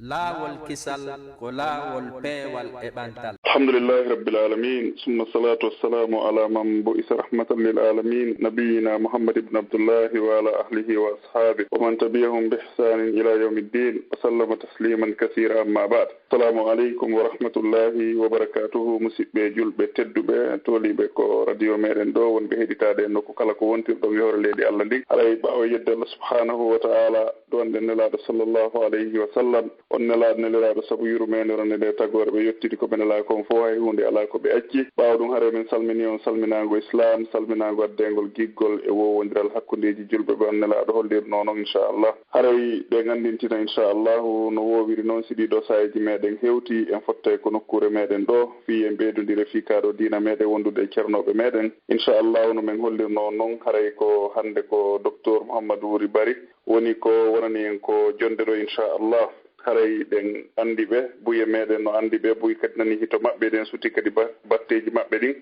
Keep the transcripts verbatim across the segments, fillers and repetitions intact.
Laawol kisal ko laawol peewal e ɓantal. الحمد لله رب العالمين، ثم الصلاة والسلام على من بعث رحمة للعالمين، نبينا محمد بن عبد الله وعلى أهله وأصحابه ومن تبعهم بإحسان إلى يوم الدين، وسلم تسليما كثيرا، أما بعد. السلام عليكم ورحمة الله وبركاته. Musiɓɓe julɓe tedduɓe, tooliiɓe ko radio meɗen ɗo, wonɓe heɗitaade e nokku kala ko wontirɗon e hoore leydi Allah ndin. Haray ɓaawo yedde Allah subhanahu wa ta'ala, ɗo wonɗen Nelaaɗo sallallahu alayhi wa sallam, on Nelaaɗo neliraaɗo sabu yurmeende, ronde nde tagoore ɓe yettidi ko ɓe nelaa kon fof, hay huunde alaa ko ɓe acci. Ɓaawo ɗum, haray men salminii on salminaango Islaam, salminaango addeengol giggol e woowondiral hakkundeeji julɓe ɓe on Nelaaɗo hollirnoo non, inchallah. Haray ɗen anndintina, inchallahu, no woowiri non, si ɗii ɗoo saa'iiji meɗen hewtii, en fottay ko nokkuure meɗen ɗoo, fii en ɓeydondira fii kaa ɗoo diina meɗen wondude e cernooɓe meɗen. Inchallahu, no men hollirnoo on non, haray ko hannde ko Doktor Muhammadu Wuri Bari, woni ko wonani en ko jonnde ɗoo, inchallah. Haray ɗen anndi ɓe, buye meɗen no anndi ɓe, buy kadi nani hito maɓɓe, ɗen suti kadi ba-, batteeji maɓɓe ɗin.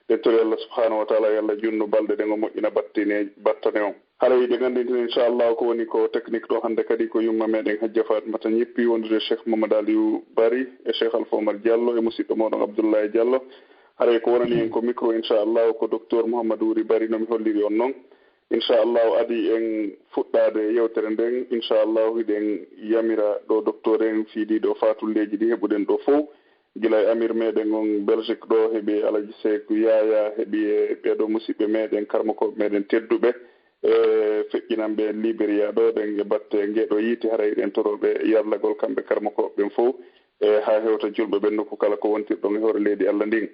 Ɗen tori Allah subhanahu wa ta'ala yo Allah junnu balɗe ɗen, o moƴƴina battine-, battane on. Haray ɗen anndintina, inchallah, ko woni ko technique ɗoo hannde kadi ko yumma meɗen Hajja Fatimata Ñippi, wondude Cheikh Mamadou Aliou Bari e Cheikh Alpha Oumar Diallo e musiɗɗo mooɗon Abdoulaye Diallo. Haray ko wonani en ko micro, inchallah, ko Doktor Muhammadu Wuri Bari no mi holliri on non. Inchallahu, adii en fuɗɗaade yewtere nden, inchallahu, hiɗen yamira ɗoo doktor en fii ɗii ɗoo faatulleeji ɗi heɓuɗen ɗoo fow, gila e amir meɗen on Belgique ɗoo, heɓi e Alaji Seeku Yaaya, heɓi e ɓee ɗoo musiɓɓe meɗen, karmokooɓe meɗen tedduɓe, e feƴƴinanɓe en Liberia ɗoo, ɗen e batte ngee ɗoo yiite, haray hiɗen toroo ɓe yarlagol kamɓe karmokooɓe ɓen fow. E haa hewta julɓe ɓen nokku kala ko wontirɗon e hoore leydi Allah ndin.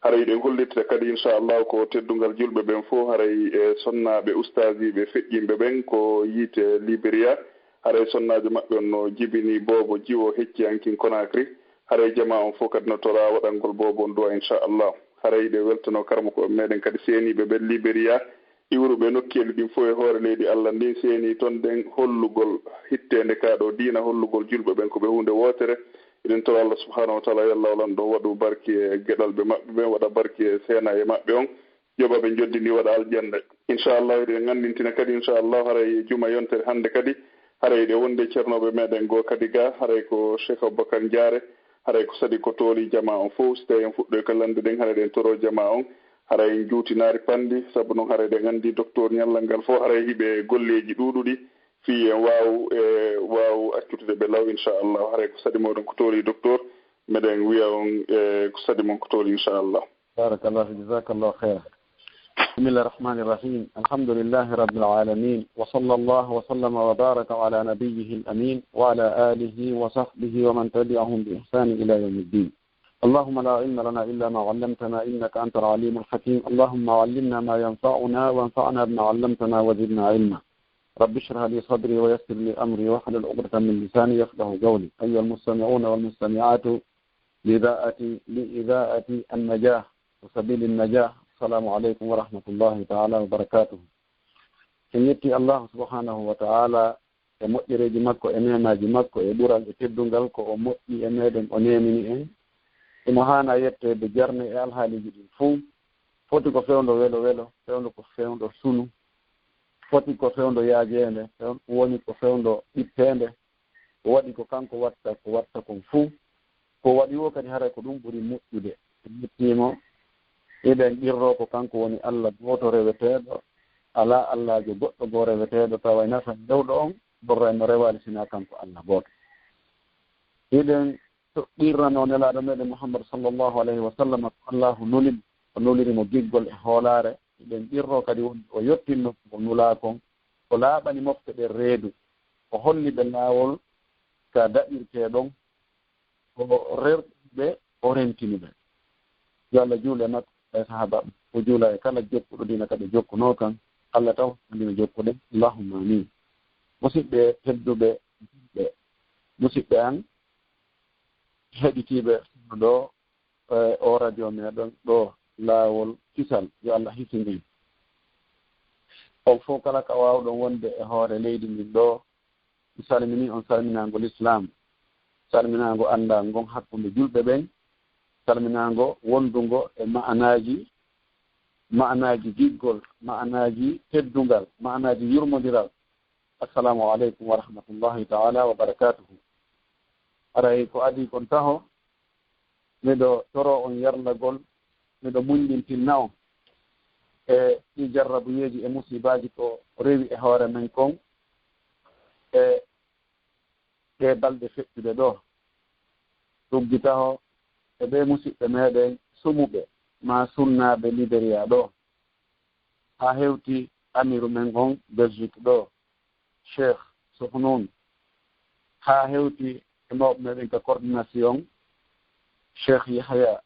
Haray hiɗen hollitira kadi, inchallahu, ko teddungal julɓe ɓen fow, haray e sonnaaɓe ustaasiiɓe feƴƴinɓe ɓen ko yiite Liberia. Haray sonnaajo maɓɓe on no jibini boobo jiwo hecci hankin Conakry. Haray jamaa on fow kadi no toraa waɗangol boobo on du'a, inchallah. Haray hiɗen weltanoo karmokooɓe meɗen kadi seeniiɓe ɓen Liberia, iwruɓe nokkeeli ɗin fow e hoore leydi Allah ndin, seenii ton ɗen hollugol hitteende kaa ɗoo diina, hollugol julɓe ɓen ko ɓe huunde wootere. Hiɗen tora Allah subhanahu wa ta'ala yo Allah o Lanɗo waɗu barki e geɗalɓe maɓɓe ɓen, waɗa barki e seenaaye maɓɓe on, yoɓa ɓe njoddi ndin, waɗa aljanna. Inchallahu, hiɗen anndintina kadi, inchallahu, haray e juma yontere hannde kadi, haray hiɗen wondi e cernooɓe meɗen goo kadi gaa, haray ko Cheikh Aboubacar Ndiare. Haray ko saɗi ko tooli jamaa on fow, si tawii en fuɗɗoyii ka lannde ɗen, haray hiɗen toroo jamaa on, haray en juutinaali panndi, sabu non haray hiɗen anndi doktor ñallal ngal fow, haray hiɓe golleeji ɗuuɗuɗi, fii en waawu, e, waawu accutude ɓe law, inchallah. Haray ko saɗi mooɗon ko tooli doktor, meɗen wi'a on, e, ko saɗi mon ko tooli, inchallah. بارك الله فيك، جزاك الله خيرا. بسم الله الرحمن الرحيم. الحمد لله رب العالمين، وصلى الله وسلم وبارك على نبيه الأمين وعلى آله وصحبه ومن تبعهم بإحسان إلى يوم الدين. اللهم لا علم لنا إلا ما علمتنا إنك أنت العليم الحكيم. اللهم علمنا ما ينفعنا وانفعنا بما علمتنا وزدنا علما. رب اشرح لي صدري ويسر لي أمري واحلل عقدة من لساني يفقهوا قولي. أيها المستمعون والمستمعات لإذاعة، لإذاعة النجاح وسبيل النجاح. السلام عليكم ورحمة الله تعالى وبركاته. En yetti Allahu subhanahu wa ta'ala e moƴƴereeji makko, e neemaaji makko, e ɓural, e teddungal ko o moƴƴi e meɗen, o neemini en. Himo haana yetteede jarne e alhaaliiji ɗin fuu. Foti ko fewndo welo welo, fewndo ko fewndo sunu. Foti ko fewndo yaajeende, few-, woni ko fewndo ɓippeende. O waɗi ko kanko watta ko watta kon fuu. Ko o waɗi woo kadi haray ko ɗum ɓuri moƴƴude. En yetti mo, hiɗen qirroo ko kanko woni Alla gooto reweteeɗo, alaa allaajo goɗɗo goo reweteeɗo, tawa ina nafa rewɗo on, torra mo rewaali sinaa kanko Alla gooto. Hiɗen to qirranoo Nelaaɗo meɗen Muhammad sallallahu alayhi wa sallam, ko Allaahu nuli mo, o nuliri mo giggol e hoolaare. Hiɗen qirroo kadi wonde o yottinno ko nulaa kon, o laaɓani mofte ɗen reedu, o holli ɓe laawol ka daɗirtee ɗon, o rerɗini ɓe, o rentini ɓe. Yo Alla juulu e makko e sahaabaaɓe, o juula e kala jokkuɗo diina ka ɓe jokkunoo kan, Alla taw anndina jokkuɗen. Allahumma amin. Musiɓɓe tedduɓe, ɓe musiɓɓe an, heɗitiiɓe ɗo, e oo radio meɗen ɗo, Laawol Kisal, yo Alla hisin en. On fow kala ka waawɗon wonde e hoore leydi ndin ɗo, mi salminii on salminaango lislaam, salminaango anndal ngon hakkunde julɓe ɓen, salminaango wondungo e ma'anaaji, ma'anaaji giggol, ma'anaaji teddungal, ma'anaaji yurmondiral. Assalaamu aleykum wa rahmatullaahi ta'aalaa wa barakaatuhu. Haray ko adii kon taho, miɗo toroo on yarlagol, miɗo muññintinna on e ɗii jarrabuyeeji e musiibaaji ko rewi e hoore men kon e ɗee balɗe feƴƴuɗe ɗoo. Tuggi taho e ɓee musiɓɓe meɗen sumuɓe maa sunnaaɓe Liberiyaa ɗoo, haa hewti amiiru men on Belgique ɗoo, Cheikh Sohnun, haa hewti e mawɓe meɗen ka coordination, Cheikh Yahya,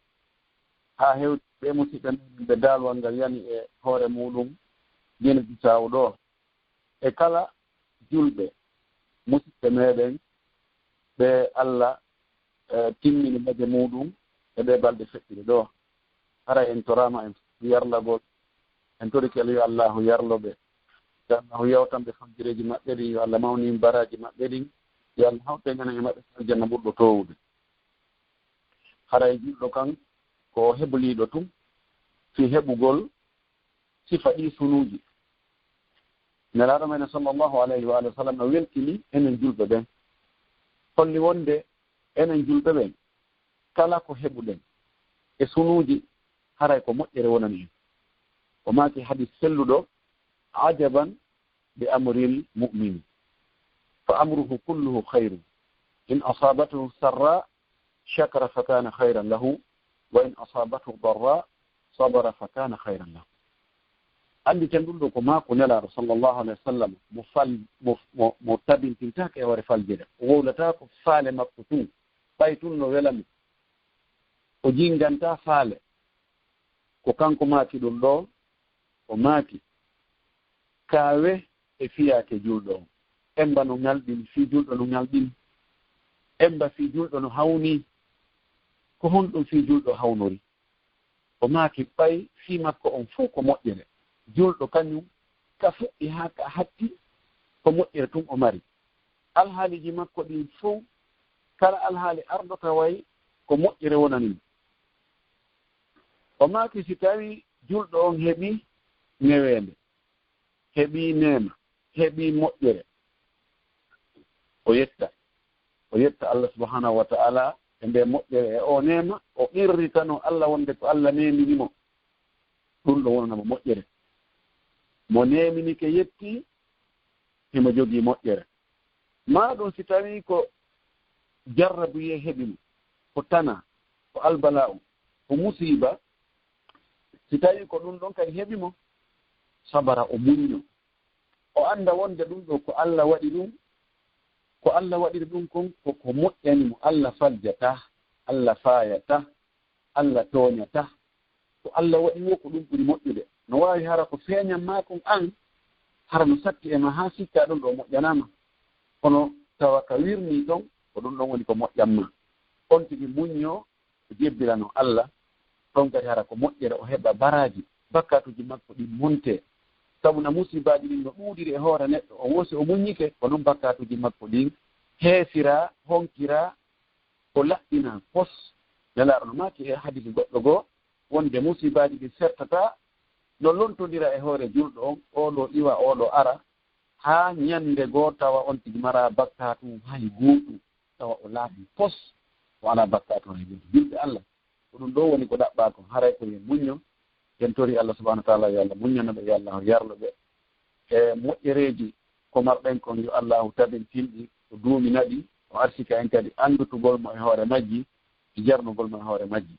haa hewti ɓee musiɓɓe meɗen ɓe daalwal ngal yani e hoore muuɗum Gine Bisaawu ɗoo, e kala julɓe musiɓɓe meɗen ɓe Alla, eh, timmini baje muuɗum e ɗee balɗe feƴƴuɗe ɗoo. Haray en toraama en yarlagol, en torike Allah yo Allaahu yarlo ɓe, yo Allaahu yawtan ɓe faggireeji maɓɓe ɗin, yo Allah mawnin baraaji maɓɓe ɗin, yo Allah hawtu en enen e maɓɓe aljanna ɓurɗo toowude. Haray julɗo kan ko o hebuliiɗo tun fii heɓugol sifa ɗii sunuuji. Nelaaɗo men sallallahu alayhi wa alihi wa sallam no weltini enen julɓe ɓen, holli wonde enen julɓe ɓen kala ko heɓuɗen e sunuuji, haray ko moƴƴere wonani en. O maaki hadis selluɗo, "Ajaban li amril mu'min, fa amruhu kulluhu khayrun, in asabathu sarra shakara fa kana khayran lahu, wa in asabathu darra sabara fa kana khayran lahu." Annditen ɗum ɗo ko maaku Nelaaɗo sallallahu alayhi wa sallam, mo fal-, mo, mo, mo tabintintaake e hoore faljere. O wowlataako faale makko tun, ɓay tun no wela mo. O jinnganta faale. Ko kanko maaki ɗum ɗo, o maaki, "Kaawe e fiyaake julɗo on. Emba no ŋalɗini, fii julɗo no ŋalɗini. Emba fii julɗo no hawni. Ko honɗum fii julɗo hawnori?" O maaki, "Ɓay fii makko on fow ko moƴƴere. Julɗo kañum ka fuɗɗi haa ka hatti ko moƴƴere tun o mari. Alhaaliiji makko ɗin fow, kala alhaali arɗo ka way ko moƴƴere wonani mo." O maaki, si tawii julɗo on heɓii neweende, heɓii neema, heɓii moƴƴere, o yetta. O yetta Allah subhanahu wa ta'ala e nde moƴƴere e o neema, o qirritano Allah wonde ko Allah neemini mo. Ɗum ɗo wonana mo moƴƴere. Mo neeminike yetti, himo jogii moƴƴere. Maa ɗum si tawii ko jarrabuyee heɓi mo, ko tana, ko albala'u, ko musiiba, si tawii ko ɗum ɗon kadi heɓi mo, sabara, o muñño. O annda wonde ɗum ɗo ko Alla waɗi ɗum, ko Alla waɗiri ɗum kon, ko ko moƴƴani mo. Alla faljata, Alla faayata, Alla tooñata. Ko Alla waɗi wo ko ɗum ɓuri moƴƴude. No waawi hara ko feeñan maa kon an, hara no satti e maa haa sikkaa ɗum ɗo moƴƴanaama. Kono tawa ka wirnii ton, ko ɗum ɗon woni ko moƴƴan maa. On tigi muññoo, o jebbilano Alla, ɗon kadi hara ko moƴƴere, o heɓa baraaji, bakkaatuuji makko ɗin muntee. Sabu na musiibaaji ɗin no ɗuuɗiri e hoore neɗɗo, o woosi, o muññike, ko non bakkaatuuji makko ɗin heesiraa, honkiraa, o laɓɓinaa pos. Nelaaɗo no maaki e hadiisi goɗɗo goo, wonde musiibaaji ɗin sertataa, no lontondira e hoore julɗo on, oo ɗoo iwa, oo ɗoo ara, haa ñannde goo tawa on tigi maraa bakkaatu hay gootu, tawa o laaɓii pos, o alaa bakkaatu hay gootu. Julɓe Alla, ko ɗum ɗoo woni ko ɗaɓɓaa kon, haray ko yo muñño, en tori Alla subhanahu wa taala, yo Alla muññano ɓe, yo Alla yarlo ɓe. E moƴƴereeji ko marɗen kon, yo Allaahu tabintin ɗi, o duumina ɗi, o arsika en kadi anndutugol mo e hoore majji, e jarnugol mo e hoore majji.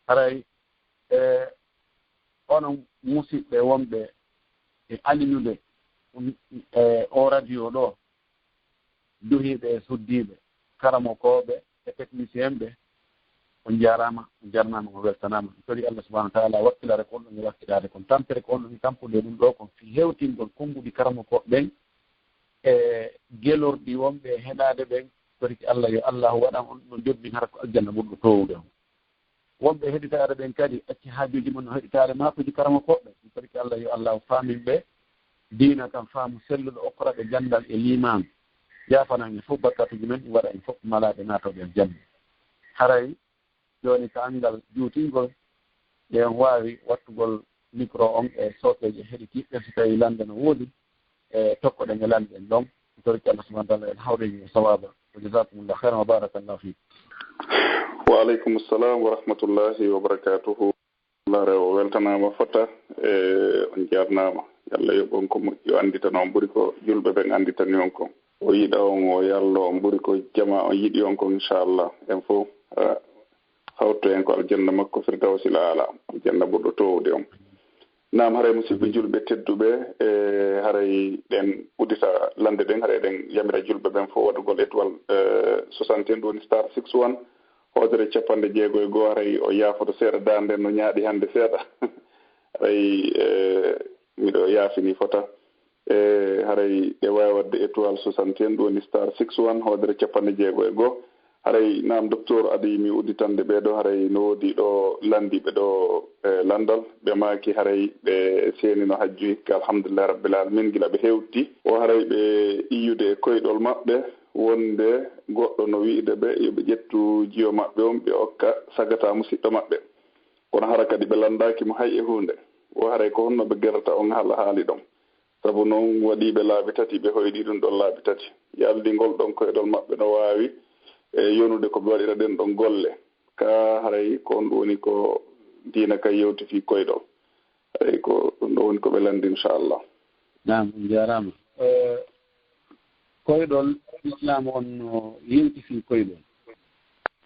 Haray, e onon musiɓɓe wonɓe e alinude, um, e oo radio ɗoo, duhiiɓe e suddiiɓe, karamokooɓe e technicien ɓe, on njaaraama, on njarnaama, on weltanaama. En tori Alla subhanahu wa taala wakkilare ko on ɗon e wakkilaade kon, tampere ko on ɗon e tampude ɗum ɗoo kon, fii hewtingol konguɗi karamokooɓe ɓen e gelorɗi wonɓe e heɗaade ɓen. Toriki Alla yo Allaahu waɗan on ɗon jobbin hara ko aljanna ɓurɗo toowude on. Wonɓe heɗitaare ɓen kadi, acci haajuuji mum no heɗitaare maakuuji karamokooɓe. En torike Alla, yo Allaahu faamin ɓe diina kan faamu selluɗo, okkora ɓe ganndal e liimaanu. Yaafanan en fof bakkaatuuji men, ɗum waɗa en fof malaaɓe naatooɓe aljanna. Haray jooni ka anngal juutingol, ɓe en waawi wattugol mikro on e sooseeje heɗitiiɓe, si tawii lannde no woodi, e tokkoɗen e lannde en ɗon. En torike Alla subhanahu wa taala, en hawre en e sawaaba. وجزاكم الله خيرا وبارك الله فيكم. Wa aleykum salam wa rahmatullahi wa barakatuhu. Allah rewo weltanaama fota, e, on jaarnaama. Yo Allah yoɓ on ko moƴƴi, o annditana on ɓuri ko julɓe ɓen annditani on kon. O yiɗa on, o yallo on ɓuri ko jamaa on yiɗi on kon, inchallah. En fof, ah, hawto en ko aljanna makko Firdawsil Aala, aljanna ɓurɗo toowde on. Naam, haray musidɓe julɓe tedduɓe, e haray ɗen uddita lande ɗen, haray ɗen yamira julɓe ɓen fof waɗugol étoile, e, soixante et un, ɗum woni star six one, hoodere capanɗe jeego e goo, haray o yaafoto seeɗa, daande no ñaaɗi hannde seeɗa. Haray, e, miɗo yaafini fota. E, haray ɓe waawi waɗde étoile soixante et un, ɗum woni star six one, hoodere capanɗe jeego e goo. Haray naam, docteur, adi mi udditande ɓee ɗoo, haray no woodi ɗoo lanndiiɓe ɗoo, e, lanndal, ɓe maaki haray ɓe seenino hajju hikka, alhamdulillahi rabbil alamin, gila ɓe hewti. O haray ɓe iyude e koyɗol maɓɓe, wonde goɗɗo no wi'ude ɓe yo ɓe ƴettu jiwo maɓɓe on, ɓe okka sagata musiɗɗo maɓɓe. Kono hara kadi ɓe lanndaaki mo hay e huunde. O haray ko honno ɓe gerrata on haala haali ɗon? Sabu non waɗiiɓe laabi tati, ɓe hoyɗii ɗum ɗon laabi tati. Yaldi ngol ɗon koyɗol maɓɓe no waawi, e, yonude ko ɓe waɗira ɗen ɗon golle. Ka haray ko on ɗum woni ko diina ka yewti fii koyɗol. Haray ko ɗum ɗon woni ko ɓe lanndi, inchallah. Naam, on jaaraama. E, koyɗol, Islaam on no yewti fii koyɗol.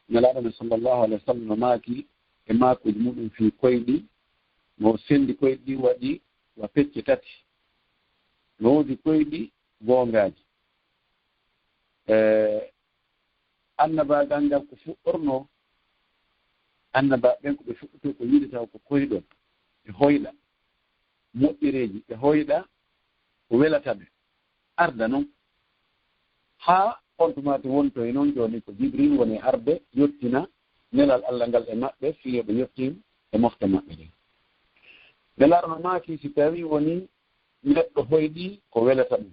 Nelaaɗo men sallallahu alaihi wasallam no maaki e maakuuji muɗum fii koyɗi, no senndi koyɗi ɗi waɗi wa pecce tati. No woodi koyɗi goongaaji. E, annabaagal ngal ko fuɗɗornoo, annabaaɓe ɓen ko ɓe fuɗɗotoo ko yiide taw ko koyɗol, ɓe hoyɗa moƴƴereeji, ɓe hoyɗa ko welata ɓe, arda non. Haa on tuma to wonto e non jooni ko Jibril woni arde yottina nelal Allah ngal e maɓɓe, fii yo ɓe yottin e mofte maɓɓe ɗen. Nelaaɗo no maaki, si tawii woni neɗɗo hoyɗii ko welata ɗum,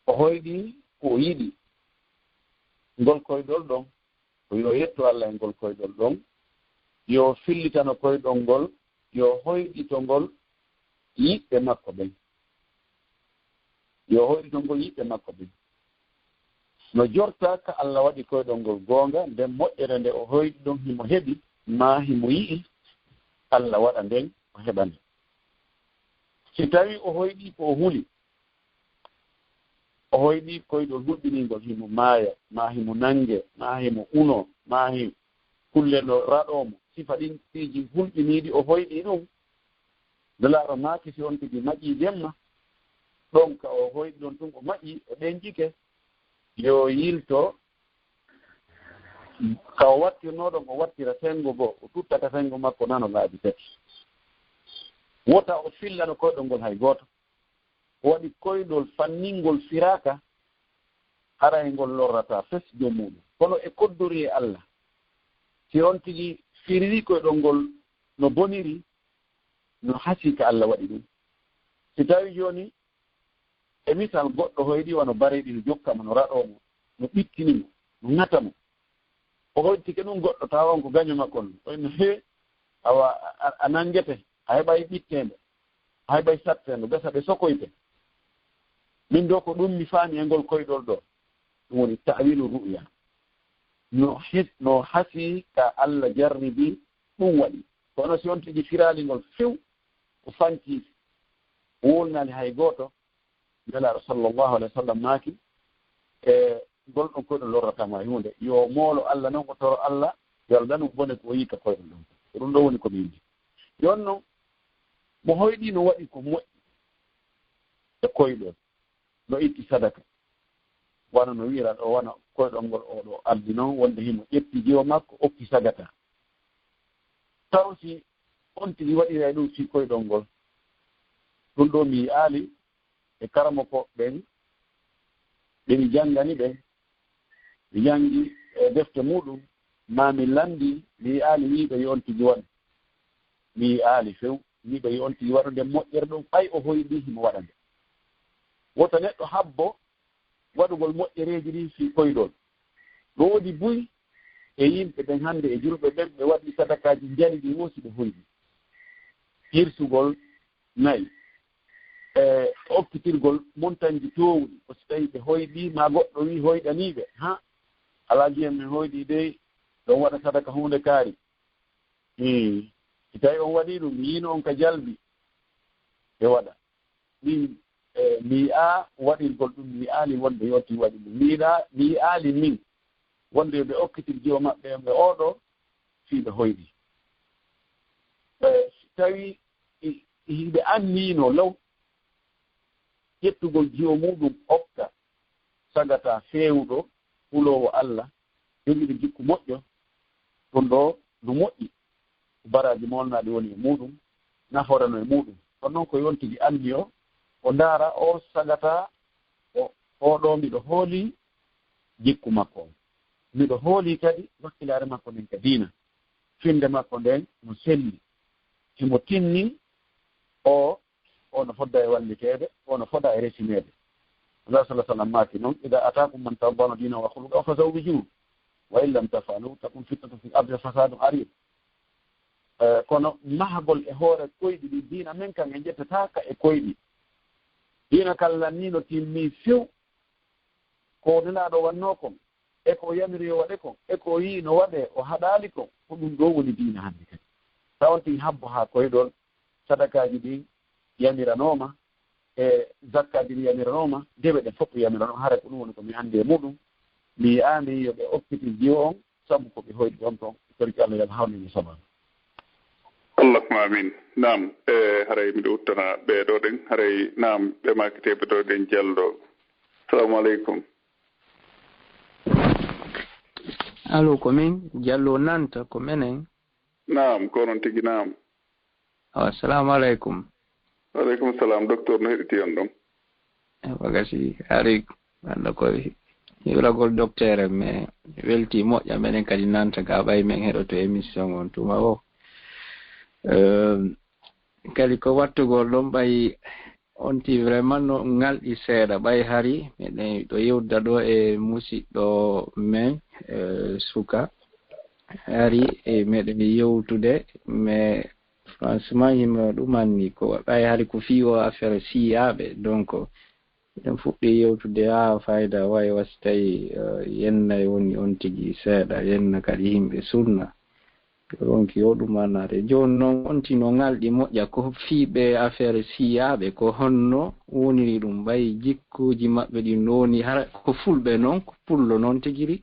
o hoyɗii ko o yiɗi, ngol koyɗol ɗon, ko yo yettu Allah e ngol koyɗol ɗon, yo fillitano koyɗol ngol, yo hoyɗito ngol yiɓɓe makko ɓen. Yo hoyɗito ngol yiɓɓe makko ɓen. No jorta ka Allah waɗi koyɗol ngol goonga, nden moƴƴere nde o hoyɗi ɗon himo heɓi, maa himo yi'i, Allah waɗa nden o heɓa nde. Si tawii o hoyɗii ko o huli, o hoyɗii koyɗol hulɓiniingol, himo maaya, maa himo nannge, maa himo unoo, maa hi-, kulle no raɗoo mo. Sifa ɗin piiji hulɓiniiɗi o hoyɗii ɗum. Nelaaɗo maaki, si on tigi maƴii jemma, ɗon ka o hoyɗi ɗon tun o maƴii, o ɗenƴike, yo yilto ka o wattirnoo ɗon, o wattira senngo goo, o tutta ka senngo makko nano laabi tati. Wota o fillano koyɗol ngol hay gooto. O waɗi koyɗol fanningol firaaka, haray ngol lorrataa fes jom muuɗum. Kono e koddori e Allah, si on tigi firirii koyɗol ngol no boniri, no hasii ka Allah waɗi ɗum. Si tawii jooni, e misal, goɗɗo hoyɗi wano bareyɗi no jokka mo, no raɗoo mo, no ɓittini mo, no ŋata mo. O hoytike ɗum goɗɗo, tawa on ko gaño makko on. O inno, "Hee, awa a, a, a nanngete, a heɓay ɓitteende, a heɓay satteende, gasa ɓe sokoyte." Min ɗoo ko ɗum mi faami e ngol koyɗol ɗoo. Ɗum woni ta'wilu ru'ya. No his-, no hasii ka Allah jarribi, ɗum waɗi. Kono si on tigi firaali ngol few, o fanci, o wulnaali hay gooto, Nelaaɗo sallallahu alaihi wasallam maaki, e ngol ɗon koyɗol lorrataa mo e huunde. Yo moolo Allah non, o toro Allah, yo Allah danum bone ko o yii ka koyɗol ɗon. Ko ɗum ɗon woni ko min mbii. Jooni non, mo hoyɗii no waɗi ko moƴƴi e koyɗol, no itti sadaka. Wano no wi'ira ɗoo, wano koyɗol ngol o ɗoo addi non, wonde himo ƴetti jiwo makko, okki sagata. Taw si on tigi waɗiray ɗum fii koyɗol ngol? Ɗum ɗoo mi yi'aali e karamokooɓe ɓen, ɓe mi janngani ɓe, mi janngi e defte muuɗum, maa mi lanndii, mi yi'aali wi'uɓe yo on tigi waɗu. Mi yi'aali few wi'uɓe yo on tigi waɗu nde moƴƴere ɗum, ɓay o hoyɗii himo waɗa nde. Wota neɗɗo habbo waɗugol moƴƴereeji ɗin fii koyɗol. No woodi buy e yimɓe ɓen hannde e julɓe ɓen, ɓe waɗi sadakaaji njani ɗi woo si ɓe hoyɗii. Hirsugol na'i, e okkitirgol montanji toowuɗi, ko si tawii ɓe hoyɗii, maa goɗɗo wii hoyɗanii ɓe, haa, alaa, jiyen min hoyɗii dey, ɗon waɗa sadaka huunde kaari. Ii, si tawii on waɗii ɗum, mi yiino on ka jalbi, ɓe waɗa. Min, e, mi yi'aa waɗirgol ɗum, mi yi'aali wonde yonti waɗi ɗum. Mi yi'aa, mi yi'aali min wonde yo ɓe okkitir jiwo maɓɓe on e oo ɗoo fii ɓe hoyɗii. E, si tawii i-, i-, hiɓe anniino law ƴettugol jiwo muuɗum okka sagata feewuɗo, huloowo Alla, jogiiɗo jikku moƴƴo, ɗum ɗoo no moƴƴi. Ko baraaji mawninaaɗi woni e muuɗum, nafoore no e muuɗum. Kono noon ko yonti ɗi anndi o, o ndaara o sagata, o, oo ɗoo miɗo hoolii jikku makko on. Miɗo hoolii kadi wakkilaare makko nden ka diina. Finnde makko nden no selli. Himo tinni o, o no fodda e walliteede, o no fodda e resineede. Allah sallallahu alaihi wasallam maaki non, "Idha atakum man tardawna dinahu wa khuluquhu fazawwijuhu, wa in lam taf'alu takun fitnatun fil ardi wa fasadun arid." Eh, kono mahagol e hoore koyɗi ɗi diina men kan en ƴettataa ka e koyɗi. Diina kan lanni no timmi few. Ko Nelaaɗo wannoo kon, e ko o yamiri yo waɗe kon, e ko o yi'i no waɗee, o haɗaali kon, ko ɗum ɗoo woni diina hannde kadi. Tawanti habbo haa koyɗol, sadakaaji ɗin yamiranooma, e zakkaaji ɗin yamiranooma, dewe ɗen fof yamiranooma, hara ko ɗum woni ko mi anndi e muɗum. Mi yi'aani yo ɓe okkiti jiwo on, sabu ko ɓe hoyɗi ɗon ton, torki Allah yo Allah hawnu en e sababu. Allahumma amin. Naam, e, haray miɗo uttana ɓee ɗoo ɗen, haray naam, ɓe maakiteeɓe ɗoo ɗen Jallo. Salamu aleykum. Allo, ko min Jallo Nanta, ko menen. Naam, ko onon tigi, naam. Awa, assalamu aleykum. Wa aleykum salam, docteur, no heɗiti on ɗon? E, bagasi, hari, walla ko hiwragol docteur, mais welti moƴƴa, menen kadi Nanta ga ɓay men heɗoto émission on tuma o. Euh, kadi ko wattugol ɗon ɓay on ti vraiment no ŋalɗi seeɗa, ɓay hari meɗen ɗo yewda ɗo e musiɗɗo men, eh, suka. Hari e meɗen yewtude, mais franchement, himo ɗumanni ko ɓay hari ko fii o affaire siyaaɓe. Donc, eɗen fuɗɗi yewtude haa fayda, way wasi tawi, eh, yenna e woni on tigi seeɗa, yenna kadi yimɓe sunna. Ɓe ronki o ɗum annaade. Jooni non, on tino ŋalɗi moƴƴa ko fii ɓe affaire siyaaɓe, ko honno woniri ɗum? Ɓay jikkuuji maɓɓe ɗin no woni, hara ko fulɓe non, ko pullo non tigiri.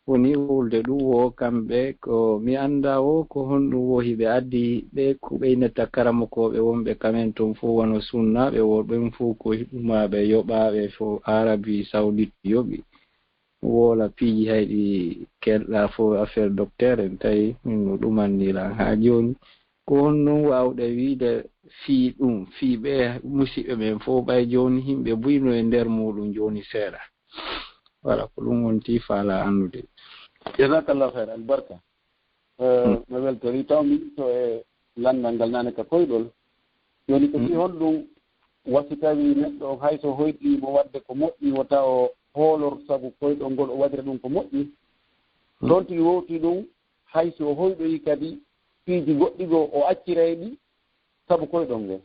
Woni wolde ɗum wo kamɓe, ko mi annda wo ko honɗum wo hiɓe addi ɓe, ko ɓeynata karamokooɓe wonɓe kamen ton fof wano sunnaaɓe, wo ɓen fof ko ɗumaaɓe yoɓaaɓe fof Arabi Saoudite yoɓi. Woola piiji hay ɗi kelɗaa fof affaire docteur en, tawi min no ɗumanni lan haa jooni. Ko honɗum waawɗe wiide fii ɗum, fii ɓe musiɓɓe ɓen fof, ɓay jooni yimɓe buy no e nder muuɗum jooni seeɗa? Wala ko ɗum wonti faala anndude. Jazakallahu khair, albarka. Eh, Mm. Mi weltori taw min to e lanndal ngal nane ka koyɗol. Jooni ko fii Mm. honɗum wasi tawi neɗɗo on hay so hoyɗii mo waɗde ko moƴƴi, wota o hoolor sabu koyɗol ngol o waɗira ɗum ko moƴƴi? Mm. Ɗon tigi wowti ɗum, hay si o hoyɗoyi kadi piiji goɗɗi goo o acciray ɗi sabu koyɗol ngol.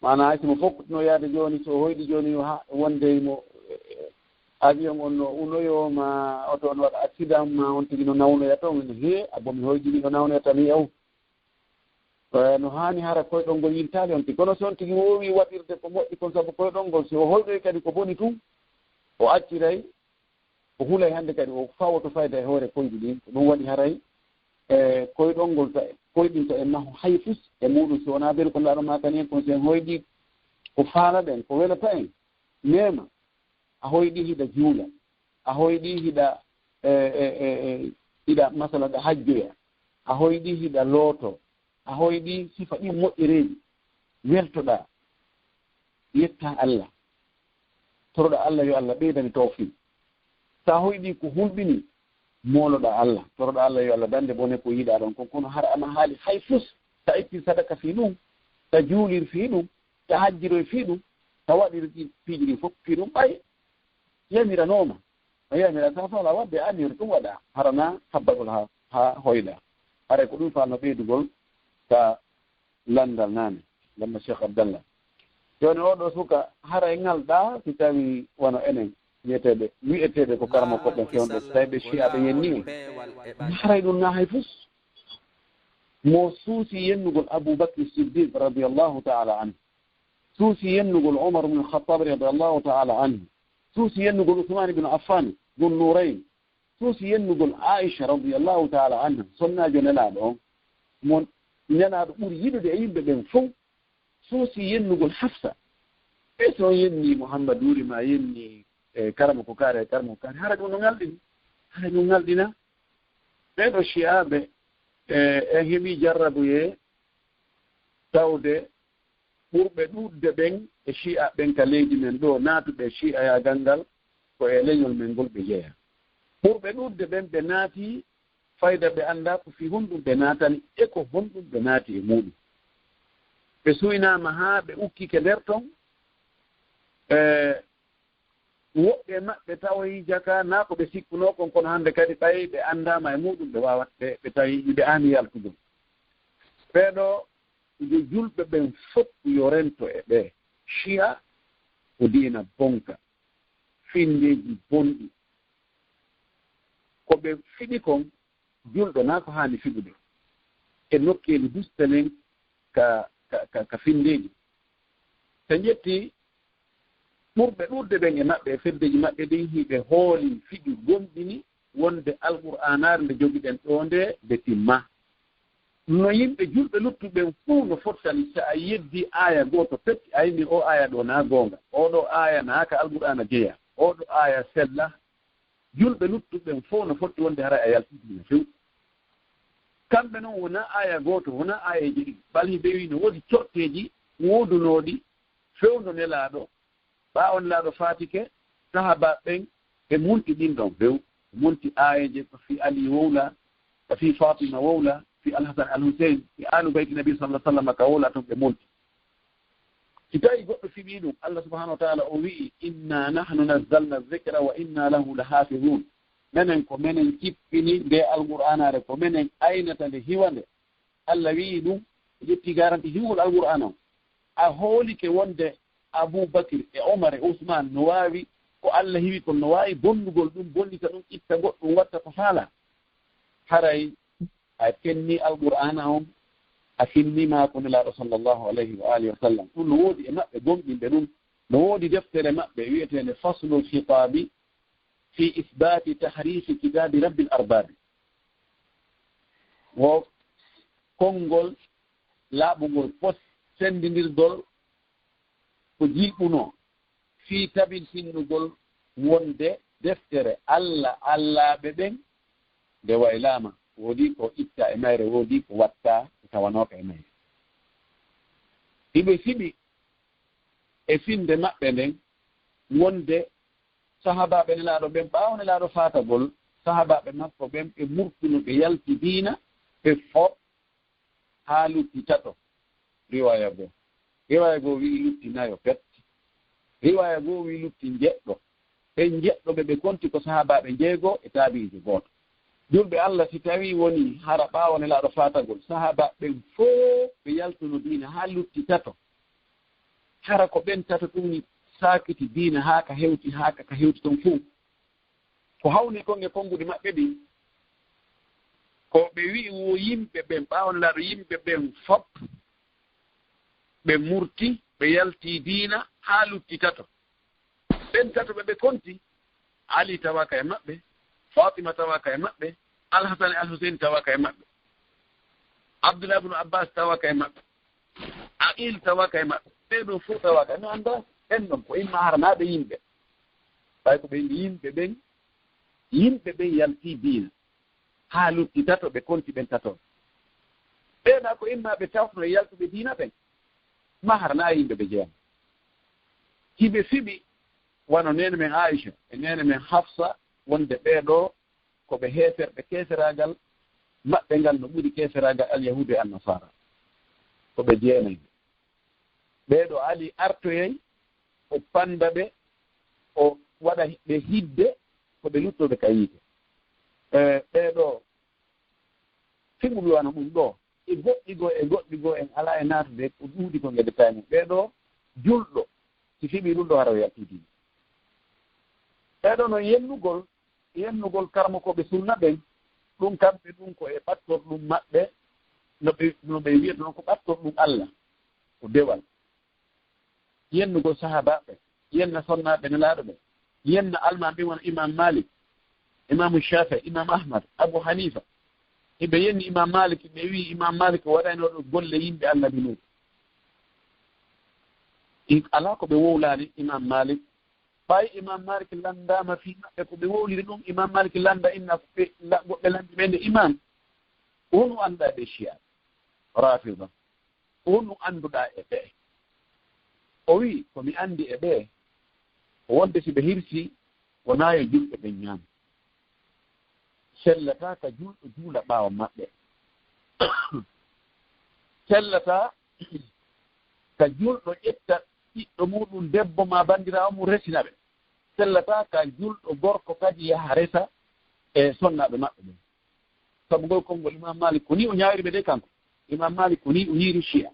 Maanaa hay si mo fokkutino yaade jooni, so o hoyɗi jooni yo ha wonde mo, eh, avion on no unoyoo ma oto on waɗa accident ma on tigi no nawnoya ton, hee, abbo mi hoyɗi mi no nawnoya tan yaw. Eh, no haani hara koyɗol ngol yiltaali on tigi. Kono si on tigi woowi waɗirde ko moƴƴi kon sabu koyɗol ngol, si o hoyɗoyi kadi ko boni tun, o acciray, o hulay hannde kadi o fawoto fayda e hoore koyɗi ɗin. Ko ɗum waɗi haray, e, koyɗol ngol ta-, koyɗinta en naho hay fus e muɗum, si wonaa ɓen ko laaɗo maakani en kon, si en hoyɗi ko faalaɗen, ko welata en, meema. A hoyɗi hiɗa juula, a hoyɗi hiɗa, e, e, e, e, hiɗa masala ɗa hajjoya, a hoyɗi hiɗa looto, a hoyɗi sifa ɗin moƴƴereeji, weltoɗaa, yettaa Allah, toroɗaa Allah yo Allah ɓeydane tawfiq. Sa hoyɗi ko hulɓini, mooloɗaa Allah, toroɗaa Allah yo Allah dande bone ko yiɗaa ɗon kon. Kono hara ana haali hay fus, sa itti sadaka fii ɗum, sa juulir fii ɗum, sa hajjiroy fii ɗum, sa waɗir ɗi piiji ɗin fof fii ɗum, ɓay yamiranooma. A yamira sa faala waɗde, a anniyori ɗum waɗa, hara na habbagol ha, ha hoyɗa. Haray ko ɗum faalno ɓeydugol ka lanndal naane, lanndal Cheikh Abdallah. Jooni oo ɗoo suka, haray ŋalɗaa si tawii wano enen, wi'eteeɓe, wi'eteeɓe ko karamokooɓe fewndo, si tawii ɓe Shi'a ɓe yennii en. Haray ɗum na hay fus. Mo suusi yennugol Abu Bakr Siddiq radiyallahu ta'ala anhu, suusi yennugol Umar ibn Khattab radiyallahu ta'ala anhu, suusi yennugol Usman ibn Affan, Dun Nurayn, suusi yennugol Aisha radiyallahu ta'ala anha, sonnaajo Nelaaɗo on, mo Nelaaɗo ɓuri yiɗude e yimɓe ɓen fow, suusi yennugol Hafsa. E so on yennii Muhammad Wuri maa yennii, e, karama ko kaari, e karama ko kaari, hara ɗum no ŋalɗini? Hara ɗum ŋalɗina? Ɓee ɗoo Shi'aaɓe, e, en heɓii jarrabuyee tawde ɓurɓe ɗuuɗde ɓen e Shi'a ɓen ka leydi men ɗoo, naatuɓe e Shi'ayaagal ngal, ko e leñol men ngol ɓe jeyaa. Ɓurɓe ɗuuɗde ɓen ɓe naati fayda ɓe anndaa ko fii honɗum ɓe naatani e ko honɗum ɓe naati e muuɗum. Ɓe suynaama haa ɓe ukkike nder ton, e, woɓɓe e maɓɓe tawoyi jaka, naa ko ɓe sikkunoo kon, kono hannde kadi ɓay ɓe anndaama e muuɗum, ɓe waawat, ɓe, ɓe tawi ɓe aani yaltugol. Ɓee ɗoo, yo julɓe ɓen fow yo rento e ɓee. Shi'a ko diina bonka, finndeeji bonɗi. Ko ɓe fiɓi kon, julɗo na ko haani fiɓude e nokkeeli duste nen ka, ka, ka, ka finndeeji. Ɓe ƴetti ɓurɓe ɗuuɗde ɓen e maɓɓe e feddeeji maɓɓe ɗin, hiɓe hooli, fiɓi, gomɗini wonde Alqur'aanaare nde jogiɗen ɗoo nde, nde timma. No yimɓe julɓe luttuɓe ɓen fow no fottani, si a yeddii aaya gooto pet, a inni oo aaya ɗoo na goonga, oo ɗoo aaya na ka Alqur'aana jeyaa, oo ɗoo aaya sella, julɓe luttuɓe ɓen fow no fotti wonde haray a yaltii diina few. Kamɓe non wonaa aaya gooto, wonaa aayeeje ɗiɗi, bal hiɓe wi'i no woodi corteeji woodunooɗi fewndo Nelaaɗo. Ɓaawo Nelaaɗo faatike, sahaabaaɓe ɓen ɓe munti ɗin ɗon few. Ɓe munti aayeeje ko fii Alii wowlaa, ko fii Faatima wowlaa, fii Alhasan Alhuseyn, fii Aalu Bayti Nabi sallallahu alaihi wasallam ka wowlaa ton ɓe munti. Si tawii goɗɗo fiɓii ɗum, Allah subhanahu wa ta'ala o wi'i, "Inna nahnu nazzalna dhikra wa inna lahu lahafizun." Menen ko menen jippini nde Alqur'aanaare, ko menen aynata nde hiwa nde. Allah wi'i ɗum, o ƴetti garanti hiwgol Alqur'aana on. A hoolike wonde Abu Bakr e Omar e Usman no waawi ko Allah hiwi kon, no waawi bonnugol ɗum, bonnita ɗum, itta goɗɗum, watta ko faalaa. Haray a fenni Alqur'aana on, a finnii maa ko Nelaaɗo sallallahu alayhi wa alihi wa sallam. Ɗum no woodi e maɓɓe gomɗinɓe ɗum. No woodi deftere maɓɓe wi'eteende Faslul Khitaabi fi Isbaati Tahriifi Kitaabi Rabbil Arbaabi. Wo konngol laaɓungol, pos-, senndindirgol ko jilɓunoo fii tabintinnugol wonde deftere Alla, Allaaɓe ɓen, nde waylaama. Woodi ko itta e mayre, woodi ko watta ko tawanooka e mayre. Hiɓe fiɓi e finnde maɓɓe nden wonde sahaabaaɓe Nelaaɗo ɓen, ɓaawo Nelaaɗo faatagol, sahaabaaɓe makko ɓen, ɓe murtuno, ɓe yalti diina, ɓe fo-, haa lutti tato, riwaaya goo. Riwaaya goo wi'i lutti nayo pet. Riwaaya goo wi'i lutti njeɗɗo. Ɓen njeɗɗo ɓe, ɓe konti ko sahaabaaɓe njeego e taabi'iijo gooto. Julɓe Alla, si tawii wonii hara ɓaawo Nelaaɗo faatagol, sahaabaaɓe ɓen fow ɓe yaltuno diina haa lutti tato. Hara ko ɓen tato tun saakiti diina haa ka hewti, haa ka, ka hewti ton fow. Ko hawni kon e konnguɗi maɓɓe ɗin, ko ɓe wi'i wo yimɓe ɓen, ɓaawo Nelaaɗo, yimɓe ɓen fop ɓe murti, ɓe yalti diina haa lutti tato. Ɓen tato ɓe, ɓe konti, Ali tawaaka e maɓɓe, Faatima tawaaka e maɓɓe, Alhasan e Alhuseyn tawaaka e maɓɓe, Abdullah ibn Abbas tawaaka e maɓɓe, Aqil tawaaka e maɓɓe. Ɓee ɗoo fow tawaaka. No anndaa en non ko imma hara naa ɓe yimɓe. Ɓay ko ɓe yimɓe ɓen, yimɓe ɓen yalti diina. Haa lutti tato ɓe konti ɓen tato. Ɓee ɗaa ko imma ɓe tawtono e yaltuɓe diina ɓen. Maa hara naa yimɓe ɓe jeyaa. Hiɓe fiɓi wano neene men Aisha e neene men Hafsa wonde ɓee ɗoo ko ɓe heeferɓe, keeferaagal maɓɓe ngal no ɓuri keeferaagal Alyahuudu e Annasaara. Ko ɓe jeenay. Ɓee ɗoo Ali artoyay, o panda ɓe, o waɗa ɓe hidde, ko ɓe luttooɓe ka yiite. E, ɓee ɗoo, fiɓuɓe wano ɗum ɗoo, e goɗɗi goo, e goɗɗi goo, en alaa e naatude, ko ɗuuɗi ko ngedetaani. Ɓee ɗoo, julɗo, si fiɓii ɗun ɗoo, hara o yaltii diina. Ɓee ɗoo no yennugol, yennugol karamokooɓe sunna ɓen, ɗun kamɓe ɗun ko e ɓattorɗun maɓɓe, no ɓe, no ɓe wi'ata non ko ɓattorɗun Alla, ko dewal. Yennugol sahaabaaɓe, yenna sonnaaɓe Nelaaɗo ɓen, yenna almaami ɓen wano Imaam Maalik, Imaamu Shaafi'i, Imaam Ahmad, Abu Haniifa. Hiɓe yenni Imaam Maalik, ɓe wi'i Imaam Maalik waɗayno ɗoo golle yimɓe Annabi Nuuhu. Ɗin alaa ko ɓe wowlaali Imaam Maalik. Ɓay Imaam Maalik lanndaama fii maɓɓe ko ɓe wowliri ɗun, Imaam Maalik lannda inna ko ɓe, la-, goɓɓe lanndi ɓe nde Imaam, ko honɗun annduɗaa ɓe Shi'a, Raafida? Ko honɗun annduɗaa e ɓe? O wi'i, ko mi anndi e ɓe, ko wonde si ɓe hirsii, wonaa yo julɓe ɓen ñaam. Sellataa ka julɗo juula ɓaawo maɓɓe. Sellataa ka julɗo ƴetta ɓiɗɗo muuɗun debbo maa banndiraawo mun resina ɓe. Sellataa ka julɗo gorko kadi yaha resa e sonnaaɓe maɓɓe ɓen. Sabu ngol konngol Imaam Maalik, ko nii o ñaawiri ɓe de kanko. Imaam Maalik, ko nii o yi'iri Shi'a.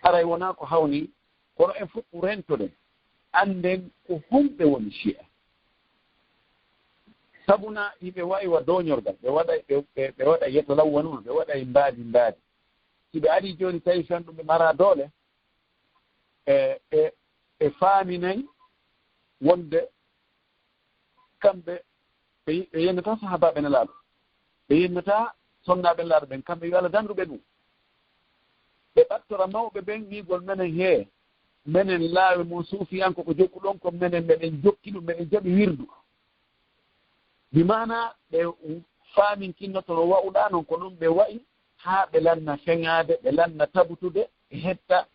Haray wonaa ko hawni, kono en fow rentoɗen, annden ko homɓe woni Shi'a. Sabuna hiɓe wa'i wa dooñorgal, ɓe waɗay, ɓe, ɓe, ɓe waɗay yetolawwanuuna, ɓe waɗay mbaadi mbaadi. Si ɓe arii jooni tawi fenɗo ɓe maraa doole, e, e, e faaminay wonde kamɓe ɓe, ɓe yennataa sahaabaaɓe Nelaaɗo, ɓe yennataa sonnaaɓe Nelaaɗo ɓen, kamɓe yo Alla dandu ɓe ɗun. Ɓe ɓattora mawɓe ɓen wi'ugol menen hee, menen laawi mun suufiyanko ko jokkuɗon kon, menen meɗen jokki ɗun, meɗen jaɓi wirdu. Bi maanaa ɓe faaminkinnoto no wa'uɗaa non, ko non ɓe wa'i haa ɓe lanna feŋaade, ɓe lanna tabutude, ɓe hetta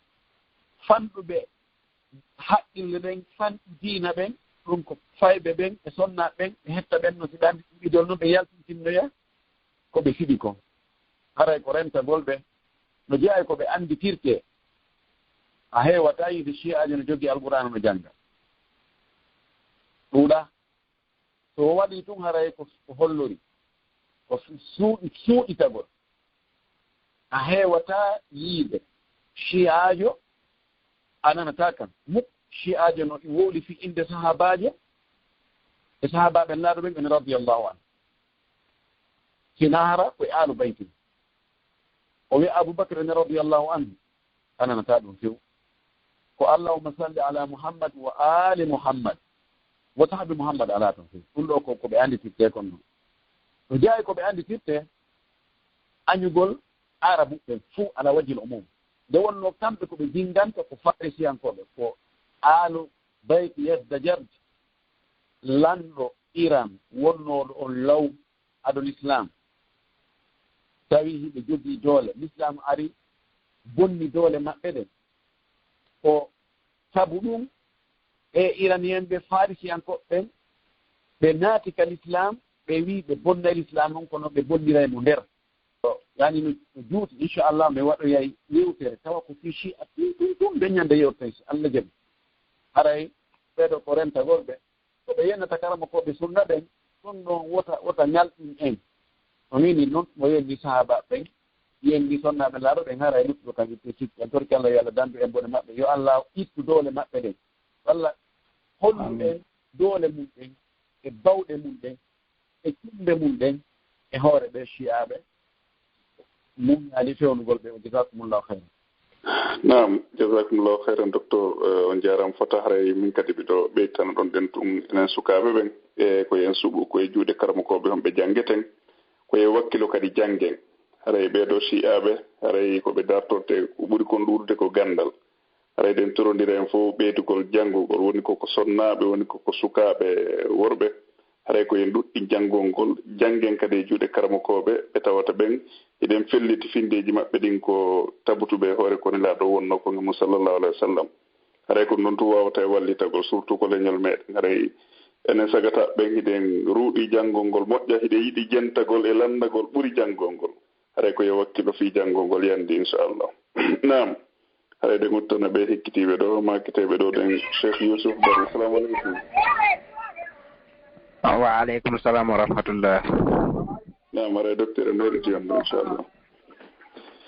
fanɗuɓe haqqille ɗen, fanɗi diina ɓen, ɗun ko fayɓe ɓen e sonnaaɓe ɓen, ɓe hetta ɓen no si ɓe anndi ɗun idol non, ɓe yaltintinnoya ko ɓe fiɓi kon. Haray ko rentagol ɓe, no jeyaa e ko ɓe annditirtee. A heewataa yi'ude Shi'aajo no jogii Alqur'aana no jannga. Ɗuuɗaa. So o waɗii tun, haray ko, ko hollori ko su-, suuɗi-, suuɗitagol. A heewataa yi'ude Shi'aajo, a nanataa kan muk, Shi'aajo no wowli fii innde sahaabaajo e sahaabaaɓe Nelaaɗo ɓen, ɓen radiyallahu anhu. Si hinaa hara ko e Aalu Bayti. O wi'a Abubakar ne radiyallahu anhu, a nanataa ɗun few. Ko Allahumma salli ala Muhammad wa ali Muhammad wa sahbi Muhammad alaa ton few. Ɗun ɗoo ko, ko ɓe annditirtee kon non. No jeyaa e ko ɓe annditirtee, añugol Aarabuɓe ɓen fow ala wajhil umum. Nde wonnoo kamɓe ko ɓe jinnganta ko Farisiyankooɓe, ko Aalu Bayti Yazdajardi, lanɗo Iran wonnooɗo on law ado Lislaam, tawi hiɓe jogii doole. Lislaam ari bonni doole maɓɓe ɗen. Ko sabu ɗun, ɓee Iraniyen ɓe Farisiyankooɓe ɓen, ɓe naati ka Lislaam, ɓe wi'i ɓe bonnay Lislaam on, kono ɓe bonniray mo nder. Yani no, no juuti, inchallah, mi waɗoyay yewtere, tawa ko fii Shi'a tun, tun, tun, ɓe ñande yewtay, si Allah jaɓi. Haray ɓee ɗoo ko rentagol ɓe. Ko ɓe yennata karamokooɓe sunna ɓen, ɗun ɗon wota, wota ñalɗin en. O nii nii non, mo yenni sahaabaaɓe ɓen, yenni sonnaaɓe Nelaaɗo ɓen, haray luttuɗo kan itte sikki. En torki Allah yo Allah dandu en bone maɓɓe. Yo Allah ittu doole maɓɓe ɗen. Walla hollu en doole mun ɗen, e bawɗe mun ɗen, e cunde mun ɗen, e hoore ɓee Shi'aaɓe. Muññaali fewnugol ɓe, wa jazakumullahu khairan. Naam, jazakumullahu khairan, docteur. Eh, on jaaraama fota. Haray min kadi miɗo ɓeytana ɗon ɗen tun enen sukaaɓe ɓen, e ko en suɓu ko e juuɗe karamokooɓe honɓe janngeten, ko e wakkilo kadi janngen. Haray ɓee ɗoo Shi'aaɓe, haray ko ɓe dartorte, ko ɓuri kon ɗuuɗude ko ganndal. Haray ɗen torondira en fow ɓeydugol janngugol, woni ko ko sonnaaɓe, woni ko ko sukaaɓe worɓe. Haray ko en ɗuɗɗin janngol ngol, janngen kadi e juuɗe karamokooɓe ɓe tawata ɓen hiɗen felliti finndeeji maɓɓe ɗin ko tabutuɓe e hoore ko Nelaaɗo wonnoo kon e mun, sallallahu alayhi wa sallam. Haray ko non tun waawata e wallitagol, surtout ko leñol meɗen. Haray enen sagata ɓen hiɗen ruuɗi janngol ngol moƴƴa, hiɗen yiɗi jentagol e lanndagol ɓuri janngol ngol. Haray ko yo wakkilo fii janngol ngol yandi, inchallah. Naam. Haray ɗen udditana ɓee hekkitiiɓe ɗoo, maakiteeɓe ɗoo ɗen, Cheikh Youssouf Barry. Assalamu aleykum. Wa aleykum salam wa rahmatullah. Naam, haray docteur en hoyriti on ɗoo, inchallah.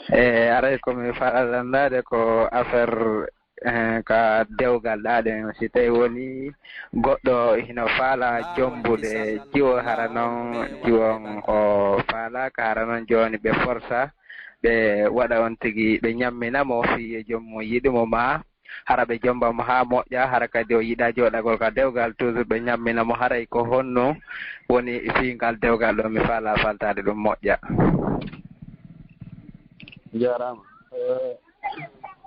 E aray ko mi faala lanndaade ko affaire, eh, ka dewgal ɗaa ɗen, si tawi woni goɗɗo hino faala jombude jiwo, hara non jiwo on o faalaaka, hara non jooni ɓe forsa, ɓe waɗa on tigi, ɓe ñammina mo fii yo joom mum yiɗu mo, maa hara ɓe jomba mo haa moƴƴa, hara kadi o yiɗa jooɗagol ka dewgal, toujours ɓe ñammina mo, haray ko honno woni fii ngal dewgal ɗo, mi faala faltaade ɗum moƴƴa. Jaaraama. Eh,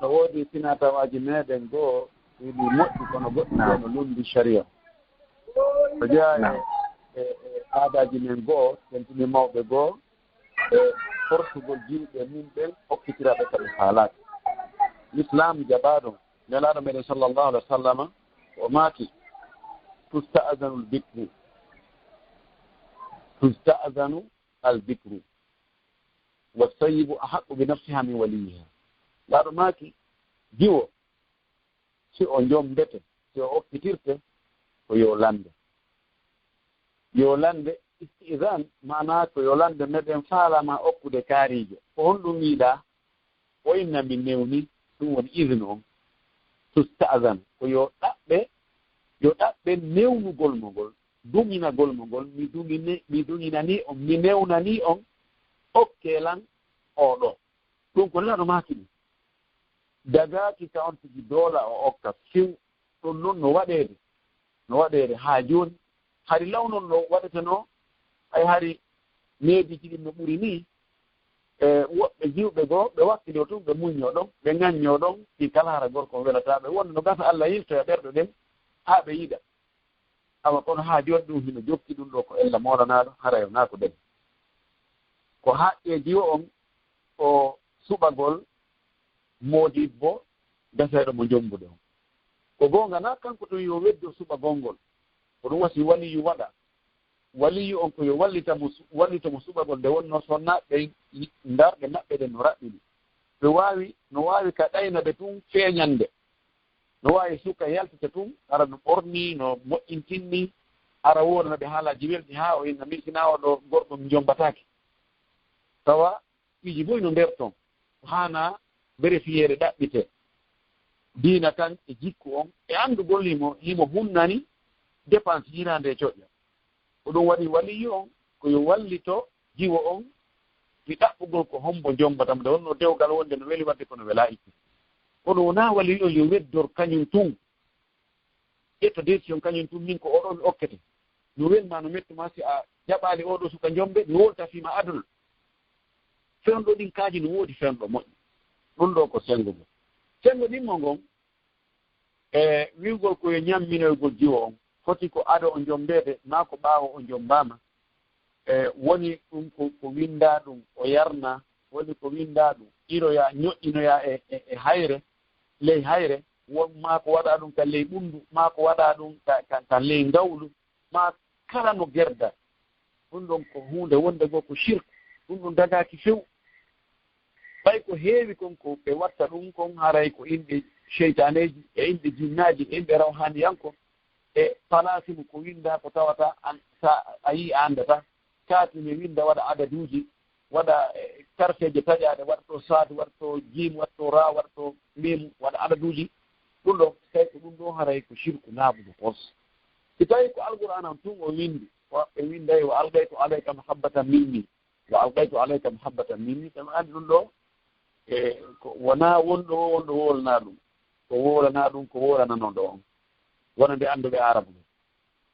no woodi finaa-tawaaji meɗen goo, ɗi moƴƴi, kono goɗɗi goo no lummbi sharia. Ko jeyaa e, e, e aadaaji men goo, tentini mawɓe goo, e forsugol jiwɓe mum ɓen, okkitiraaɓe ka ɓe faalaaka. Lislaam jaɓaa ɗum. Nelaaɗo meɗen sallallahu alaihi wa sallama, o maaki, "Tusta'zanu al-bikru, tusta'zanu al-bikru, wa sayyibu ahaqqu bi nafsiha min waliyyiha." Laaɗo maaki, jiwo, si o jombete, si o okkitirte, ko yo lande. Yo lande, isti'zan, maanaa ko yo lande, meɗen faalaama okkude kaariijo. Ko honɗum yiɗaa? O inna mi newni, ɗum woni iznu on. Tusta'zan, ko yo ɗaɓɓe, yo ɗaɓɓe newnugol mo ngol, duŋinagol mo ngol, mi duŋine-, mi duŋinanii on, mi newnanii on, okkee lan oo ɗoo. Ɗum ko Nelaaɗo maaki ɗum. Dagaaki ka on tigi doola o okka few. Ɗum non no waɗeede, no waɗeede haa jooni. Hari law non no waɗetenoo, hay hari neediiji ɗin no ɓuri nii, e woɓɓe jiwɓe goo, ɓe wakkiloo tun, ɓe muññoo ɗon, ɓe ŋaññoo ɗon, fii kala hara gorko on welataa ɓe. Wonde no gasa Alla yiltoya ɓerɗe ɗen, haa ɓe yiɗa. Awa kono haa jooni ɗum hino jokki, ɗum ɗoo ko ella moolanaaɗo, haray wonaa ko dagi. Ko haqqee jiwo on, ko suɓagol moodibbo gaseeɗo mo jombude on. Ko goonga, naa kanko tun yo weddo suɓagol ngol. Ko ɗum wasi waliyu waɗa. Waliyu on ko yo wallita mo su-, wallito mo suɓagol nde wonnoo sonnaaɓe ɓen, ndarɗe maɓɓe ɗen no raɓɓini. Ɓe waawi, no waawi ka ɗayna ɓe tun feeñande. No waawi suka yaltita tun, hara no ɓornii, no moƴƴintinni, hara woodana ɓe haalaaji welɗi haa o inna, "Min sinaa oo ɗoo gorko mi jombataake." Tawa piiji buy no nder ton, ko haanaa berefiyeede ɗaɓɓitee. Diina kan e jikku on e anndugol himo, himo hunnani dépense hiraande e coƴƴa. Ko ɗum waɗi waliyu on ko yo wallito jiwo on fii ɗaɓɓugol ko hombo jombata mo. Nde wonnoo dewgal wonde no weli waɗde kono welaa ittude. Kono wonaa waliyu on yo weddor kañum tun, ƴetta décision kañum tun, min ko oo ɗoo mi okkete. No welmaa, no mettumaa, si a jaɓaali oo ɗoo suka jombe, mi wolta fii maa aduna. Fewndo ɗin kaaji no woodi fewndo moƴƴo. Ɗum ɗoo ko sengo ngon. Sengo ɗimmo ngon, e wi'ugol ko yo ñamminoygol jiwo on, foti ko ado o jombeede, maa ko ɓaawo o jombaama. E woni ɗum ko, ko winndaa ɗum, o yarnaa, woni ko winndaa ɗum, iroyaa, ñoƴƴinoyaa e, e, e hayre, ley hayre, won maa ko waɗaa ɗum ka ley ɓunndu, maa ko waɗaa ɗum ka, ka, ka ley ngawlu, maa kala no gerda. Ɗum ɗon ko huunde wonde goo ko shirk, ɗum ɗum dagaaki few. Ɓay ko heewi kon ko ɓe watta ɗum kon, haray ko inɗe seytaaneeji, e inɗe jinnaaji, e inɗe rawhaaniyanko, e palaasimu ko winndaa ko tawata an, sa a yii a anndataa. Kaatine winnda waɗa adaduuji, waɗa, eh, karteeje taƴaaɗe, waɗa to saad, waɗa to jiim, waɗa to raa, waɗa to miim, waɗa adaduuji. Ɗum ɗoo, tawi ko ɗum ɗoo haray ko shirku laaɓuɗo fos. Si tawii ko Alqur'aana on tun o winndi, wa-, ɓe winnday, "Wa alqaytu alayka mahabbatan minni, wa alqaytu alayka mahabbatan minni." Ɓe anndi ɗum ɗoo, e, ko wonaa wonɗo o, wonɗo wowlanaa ɗum. Ko wowlanaa ɗum, ko wowlananooɗo on. Wonande annduɓe Aarabu ɓen.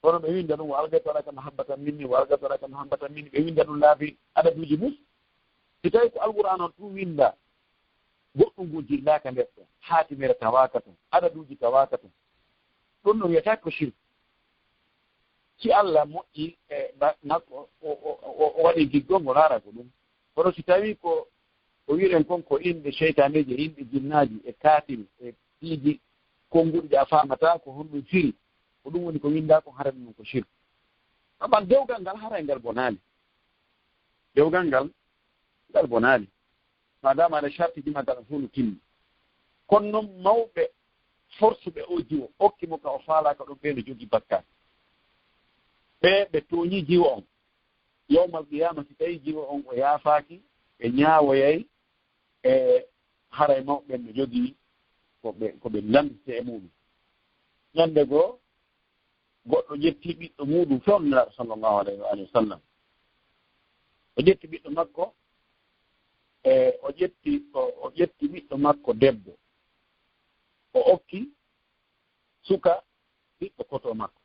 Kono ɓe winnda ɗum, "Wa alqaytu alayka mahabbatan minni, wa alqaytu alayka mahabbatan minni." Ɓe winnda ɗum laabi adaduuji mum. Si tawii ko Alqur'aana on tun winndaa, goɗɗum ngun jillaaka nder ɗon, haatimere tawaaka ton, adaduuji tawaaka ton. Ɗum no wiyetee ko shirku. Si Alla moƴƴi e ba-, makko, o, o, o, o waɗi giggol ngol, hara ko ɗum. Kono si tawii ko, ko wi'en kon ko inɗe seytaaneeji, e inɗe jinnaaji, e kaatine, e piiji konnguɗi ɗi a faamataa ko honɗum firi, ko ɗum woni ko winndaa kon, hara ɗum ko shirku. Ammaa dewgal ngal haray ngal bonaali. Dewgal ngal, ngal bonaali. Maadaama aɗa shartiji maa kala fof no timmi. Kono non mawɓe forsuɓe oo jiwo, okki mo ka o faalaaka ɗon, ɓee no jogii bakkaat. Ɓee ɓe tooñii jiwo on. Yawmal qiyaama, si tawii jiwo on o yaafaaki, ɓe ñaawoyay E haray mawɓe ɓen no jogii ko ɓe, ko ɓe landitee e muuɗum. Ñande goo, goɗɗo ƴetti ɓiɗɗo muuɗum, fewndo Nelaaɗo sallallahu alayhi wa alihi wa sallam. O ƴetti ɓiɗɗo makko, e o ƴetti, o, o ƴetti ɓiɗɗo makko debbo. O okki suka ɓiɗɗo koto makko.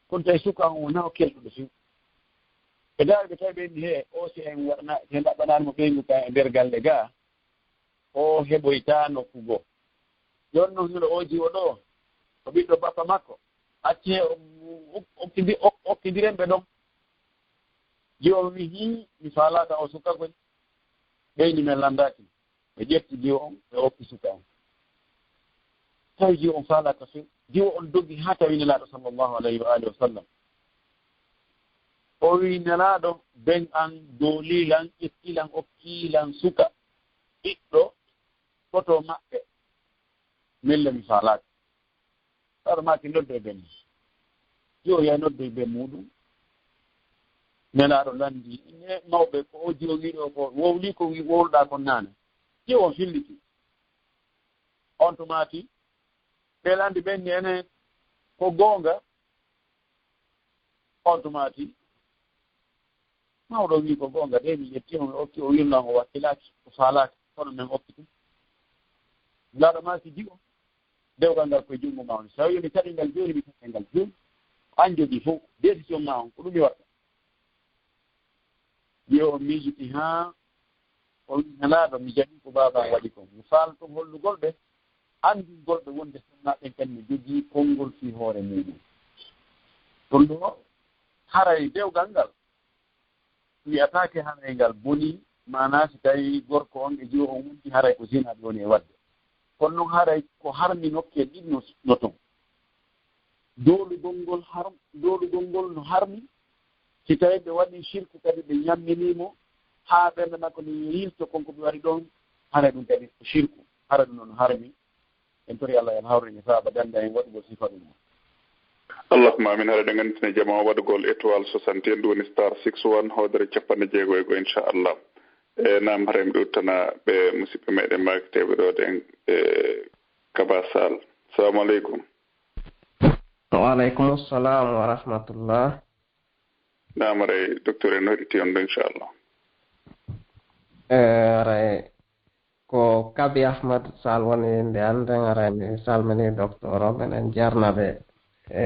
Kono tawi suka on wonaa o kelɗuɗo few. Ɓe ndaari, ɓe tawi ɓe inni, "Hee, oo si en waɗana, si en ɗaɓɓanaani mo ɓeyngu ka e nder galle gaa, o heɓoytaa nokku goo." Jooni non, hino oo jiwo ɗoo, o ɓiɗɗo bappa makko. Accee o, o, okkindi-, o, okkindiren ɓe ɗon. Jiwo on wi'i, "Hii, mi faalaaka oo suka koy. Ɓeydi men lanndaaki." Ɓe ƴetti jiwo on, ɓe okki suka on. Tawi jiwo on faalaaka few. Jiwo on dogi haa tawi Nelaaɗo sallallahu alayhi wa alihi wa sallam. O wi'i, "Nelaaɗo, ben an, doolii lan, ƴettii lan, okkii lan suka, ɓiɗɗo, koto maɓɓe. Min le mi faalaaka." Nelaaɗo maaki, "Noddoy ben." Jiwo yahi noddoy ben muuɗum. Nelaaɗo lanndii, "Ne mawɓe, ko oo jiwo wi'i ɗoo ko, wowlii ko wi-, wowluɗaa kon naane." Jiwo on filliti. On tumaati, ɓe lanndi ɓen ni enen ko goonga. On tumaati, mawɗo on wi'i, "Ko goonga de, mi ƴetti on, mi okki, o wi'no lan o wakkilaaki, o faalaaki, kono men okki ɗum." Nelaaɗo maaki, "Jiwo, dewgal ngal koye junngo maa woni. So tawii yo mi taƴe ngal jooni, mi taƴay ngal jooni. Ko an jogii fow, décision maa on, ko ɗum mi waɗata." Jiwo on miijiti haa o wi'i, "Nelaaɗo, mi jaɓii ko baaba an waɗi kon. Mi faalaa tun hollugol ɓe, anndingol ɓe wonde sonnaaɓe ɓen kadi no jogii konngol fii hoore muuɗum." Ɗum ɗoo, haray dewgal ngal wi'ataake haray ngal bonii, maanaa si tawii gorko on e jiwo on wonti, haray ko zinaa ɓe woni e waɗde. Kono non haray ko harmi nokkee ɗiɗi no, no ton. Doolugol ngol har-, doolugol ngol no harmi, si tawii ɓe waɗii shirku kadi ɓe ñamminii mo, haa ɓernde makko nden yiilto kon ko ɓe waɗi ɗon, haray ɗum kadi ko shirku, haray ɗum non no harmi. En tori Allah yo Allah hawru en e saaba dannda en waɗugol sifa ɗum. Allahumma amin. Haray ɗen annditini jamaa waɗugol étoile soixante et un, ɗum woni star six one, hoodere capanɗe jeego e go'o, inchallah. E naam, haray mi ɗowtana ɓe musidɓe meɗen maakiteeɓe ɗoo ɗen, e Kaba Sall. Salamu aleykum. Wa aleykum salam wa rahmatullah. Naam, haray docteur en hoɗiti on ɗo, inchallah. E, haray ko Kabi Ahmad Sall woni nde an nden, haray mi salmini docteur o, menen jarna ɓe e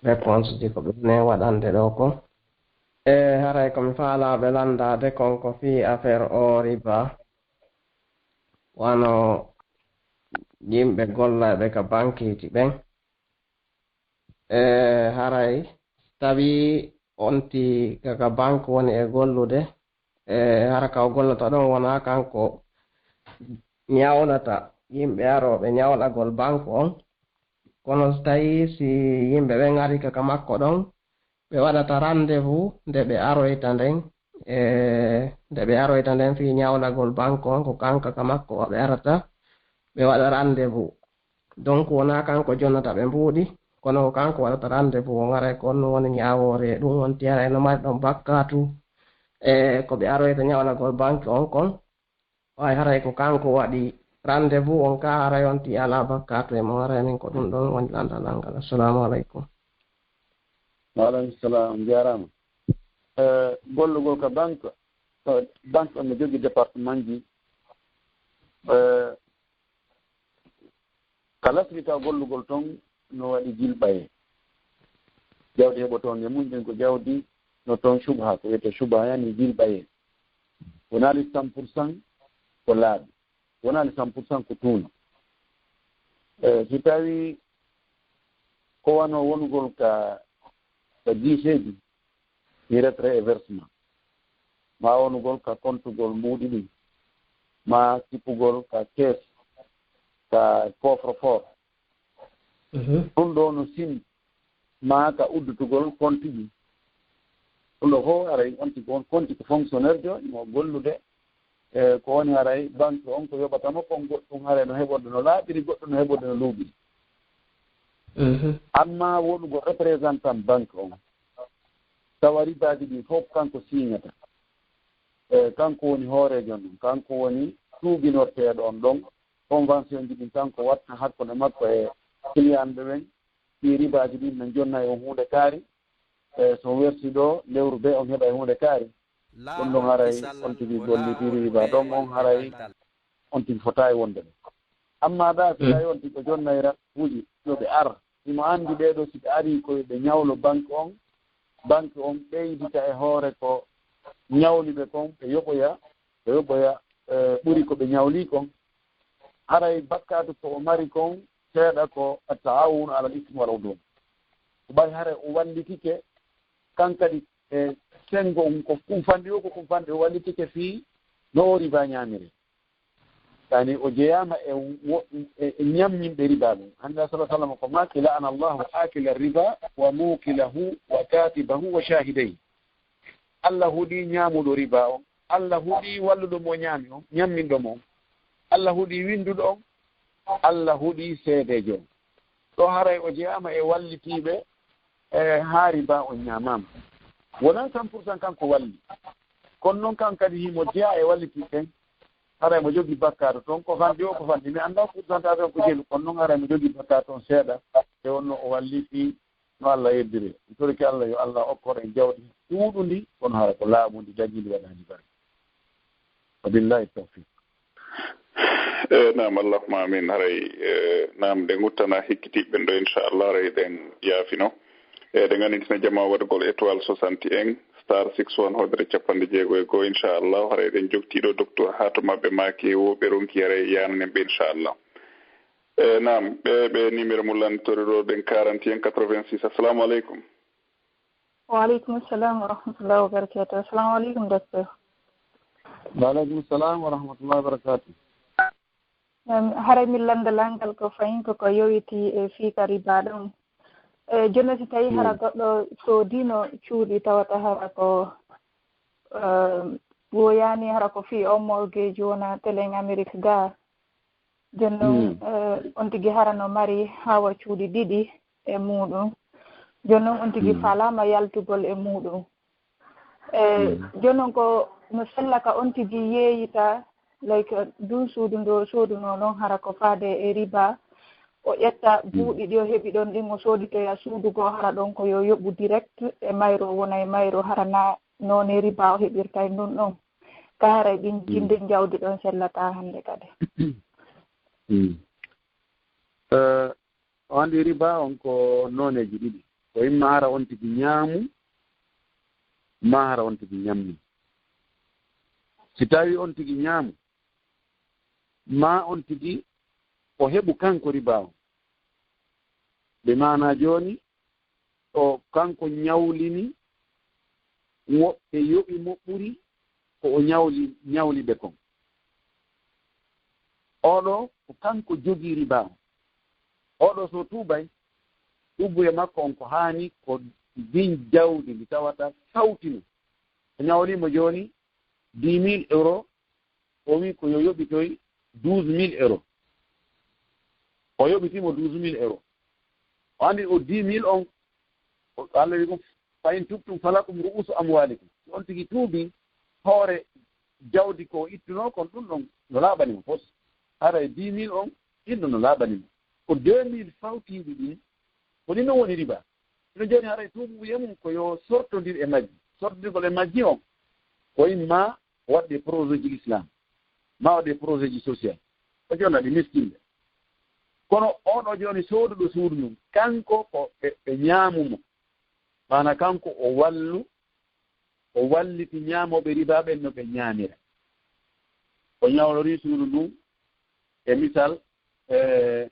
réponse ji ko ɓe ne waɗande ɗo ko. E, haray ko mi faalaa ɓe lanndaade kon ko fii affaire o riba, wano yimɓe gollaaɓe ka bankiiji ɓen. E, haray si tawii on ti ka, ka banque woni e gollude, e, hara ka o gollata ɗon wonaa kanko ñawlata yimɓe arooɓe ñawlagol banque on, kono si tawii si yimɓe ɓen ari ka, ka makko ɗon, ɓe waɗata rendez-vous nde ɓe aroyta nden, e, nde ɓe aroyta nden fii ñawlagol banque on, ko kanka ka makko ɓe arata, ɓe waɗa rendez-vous. Donc, wonaa kanko jonnata ɓe mbuuɗi, kono ko kanko waɗata rendez-vous on. Haray ko on woni ñaawoore e ɗum, on ti haray no mari ɗon bakkaatu e ko ɓe aroyta ñawlagol banque on kon. Way haray ko kanko waɗi rendez-vous on, ka haray on ti alaa bakkaatu e mo, haray min ko ɗum ɗon woni lanndal an ngal. Assalamu aleykum. Wa aleykum salam, on njaaraama. Eh, gollugol ka banque, to banque on no jogii département ji, eh, ka lasri taw gollugol ton no waɗi jilɓayee. Jawdi heɓotoonde mun ɗin ko jawdi no ton subha, ko wiyetee subha, yani jilɓayee. Wonaali cent pour cent ko laaɓi. Wonaali cent pour cent ko tuuna. Eh, si tawii ko wano wonugol ka, ka giiseeji, ni retrait et versement, maa wonugol ka kontugol mbuuɗi ɗin, maa kippugol ka kees, ka coffre-fort. Mhm. Ɗum ɗoo no sini, maa ka uddutugol konti ɗin. Ɗum ɗoo fof haray on tigi on konti ko fonctionnaire jo, imo gollude, e ko woni haray banque on ko yoɓata mo kon, goɗɗum haray no heɓorde no laaɓiri, goɗɗum no heɓorde no luuɓiri. Mhm. Amma wonugol représentant banque on, tawa ribaaji ɗin fof kanko signata. E, kanko woni hooreejo on ɗon, kanko woni tuuginorteeɗo on ɗon. Convention ji ɗin kanko watta hakkunde makko e kiliyanɓe ɓen. Ɗii ribaaji ɗin no jonnay on huunde kaari. E, so werti ɗoo, lewru bee on heɓay huunde kaari. Ɗum ɗon haray on tigi gollitiri riba ɗon on haray on tigi fotaay wonde ɗon. Amma ɗa si tawi on tigi o jonnayra kuuji yo ɓe ar, himo anndi ɓee ɗoo si ɓe arii ko yo ɓe ñawlo banque on, banque on ɓeydita e hoore ko ñawli ɓe kon, ɓe yoɓoya, ɓe yoɓoya, eh, ɓuri ko ɓe ñawli kon. Haray bakkaatu ko o mari kon seeɗa ko at-ta'awunu alal ismi wal udwan. Ko ɓay haray o wallitike kan kadi e senngo on ko kumfanɗi o, ko kumfanɗi o wallitike fii no o riba ñaamiri. Yani o jeyaama e wo-, e, e ñamminɓe riba ɓen. Annabi sallallahu alaihi wasallam ko maaki, "La'ana Allahu akila riba wa mukilahu wa katibahu wa shahidayhi." Allah huɗi ñaamuɗo riba on. Allah huɗi walluɗo mo ñaami on, ñamminɗo mo on. Allah huɗi winnduɗo on. Allah huɗi seedeejo on. Ɗo haray o jeyaama e wallitiiɓe, e, haa riba on ñaamaama. Wonan cent pour cent kanko walli. Kono non kan kadi himo jeyaa e wallitiiɓe ɓen. Haray mo jogii bakkaatu ton. Ko fanɗi o, ko fanɗi. Mi anndaa pourcentage on ko jelu. Kono non haray mo jogii bakkaatu on seeɗa. E wonno o wallitii no Allah yeddiri. Mi torike Allah yo Allah okkor en jawdi ɗuuɗundi, kono hara ko laaɓundi, dagiindi, waɗaandi barke. Wa billahi tawfiq. E, naam, allahumma amin. Haray, e, naam, ɗe nguttana hikkitiiɓe ɓen ɗo, inchallah, haray ɗen yaafino. E, ɗe nganndintina jamaa waɗugol étoile soixante et un, star six one, hoodere capanɗe jeego e go'o, inchallah. Haray ɗen jogtii ɗo docteur haa to maɓɓe maaki e wo ɓe ronki, haray yaananen ɓe, inchallah. E, naam, ɓe, ɓe numéro mo lannditorii ɗo ɗen, quarante et un quatre-vingt-six. Assalamu aleykum. Wa aleykum salam wa rahmatullahi wa barakatuh. Assalamu aleykum, docteur. Wa aleykum salam wa rahmatullahi wa barakatuh. Em, haray mi lannda lanngal ko fayin ko, ko yowitii e fii ka riba ɗon. E, jooni si tawii hara goɗɗo soodino cuuɗi tawata hara ko, em, woyaani hara ko fii on mortgage wona telen Amerique ga. Jooni non, eh, on tigi hara no mari hawa cuuɗi ɗiɗi e muuɗum. Jooni non on tigi faalaama yaltugol e muuɗum. Eh, jooni non ko no sella ka on tigi yeeyita, like, ndun suudu ndu o soodunoo non hara ko faade e riba. O ƴetta buuɗi ɗi o heɓi ɗon ɗin, o sooditoya suudu goo hara ɗon ko yo yoɓu direct e mayru, o wona e mayru hara na noone riba o heɓirta e ndun ɗon. Ka haray ɗin jinde jawdi ɗon sellataa hannde kadi. Mm. Eh, o anndi riba on ko nooneeji ɗiɗi. Ko imma hara on tigi ñaamu, maa hara on tigi ñammi. Si tawii on tigi ñaamu, maa on tigi o heɓu kanko riba on. Ɓe maanaa jooni, o kanko ñawlini woɓɓe yoɓi mo ɓuri ko o ñawli, ñawli ɓe kon. Oɗo ko kanko jogii riba on. Oɗo so tuubay, tuubuye makko on ko haani ko ndin jawdi ndi tawata sawtino. O ñawlii mo jooni dix mille euros, o wi'i ko yo yoɓitoy douze mille euros. O yoɓitii mo douze mille euros. O anndi o dix mille on, o, Allah wi'i ɗum, "Fa in tubtum falakum ru'usu amwalikum." Si on tigi tuubii hoore jawdi ko o ittunoo kon, ɗum ɗon no laaɓani mo foti. Haray dix mille on, ɗin ɗon no laaɓani mo. Ko deux mille fawtiiɗi ɗin, ko ɗin ɗon woni riba. Hino jooni haray tuubuye mum ko yo sortondir e majji. Sortondirgol e majji on, ko imma waɗde projet ji l'islam, ma waɗde projet ji social. Ko jonna ɗi miskinɓe. Kono oɗo jooni sooduɗo suudu ndun, kanko ko ɓe, ɓe ñaamu mo. Maana kanko o wallu, o walliti ñaamooɓe riba ɓen no ɓe ñaamira. O ñawlorii suudu ndun, e misal, e,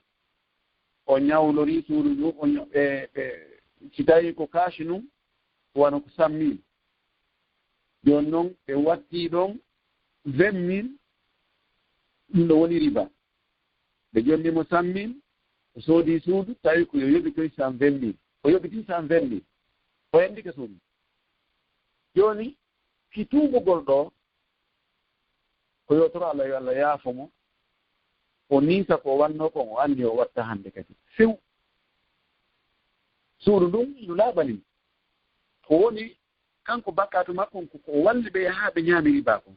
o ñawlorii suudu ndun, o ña-, e, e, si tawii ko kaashi ndun, wano ko cent mille. Jooni non, ɓe wattii ɗon vingt mille, ɗum ɗo woni riba. Ɓe jonni mo cent mille, o soodii suudu, tawi ko yo yoɓitoy cent vingt mille. O yoɓitii cent vingt mille. O enndike suudu. Jooni, fii tuubugol ɗoo, ko yo toro Allah, yo Allah yaafo mo. O ninsa ko o wannoo kon, o anndi o watta hannde kadi. Few. Suudu ndun, ndu laaɓani mo. Ko woni kanko bakkaatu makko on ko ko o walli ɓe haa ɓe ñaami riba kon.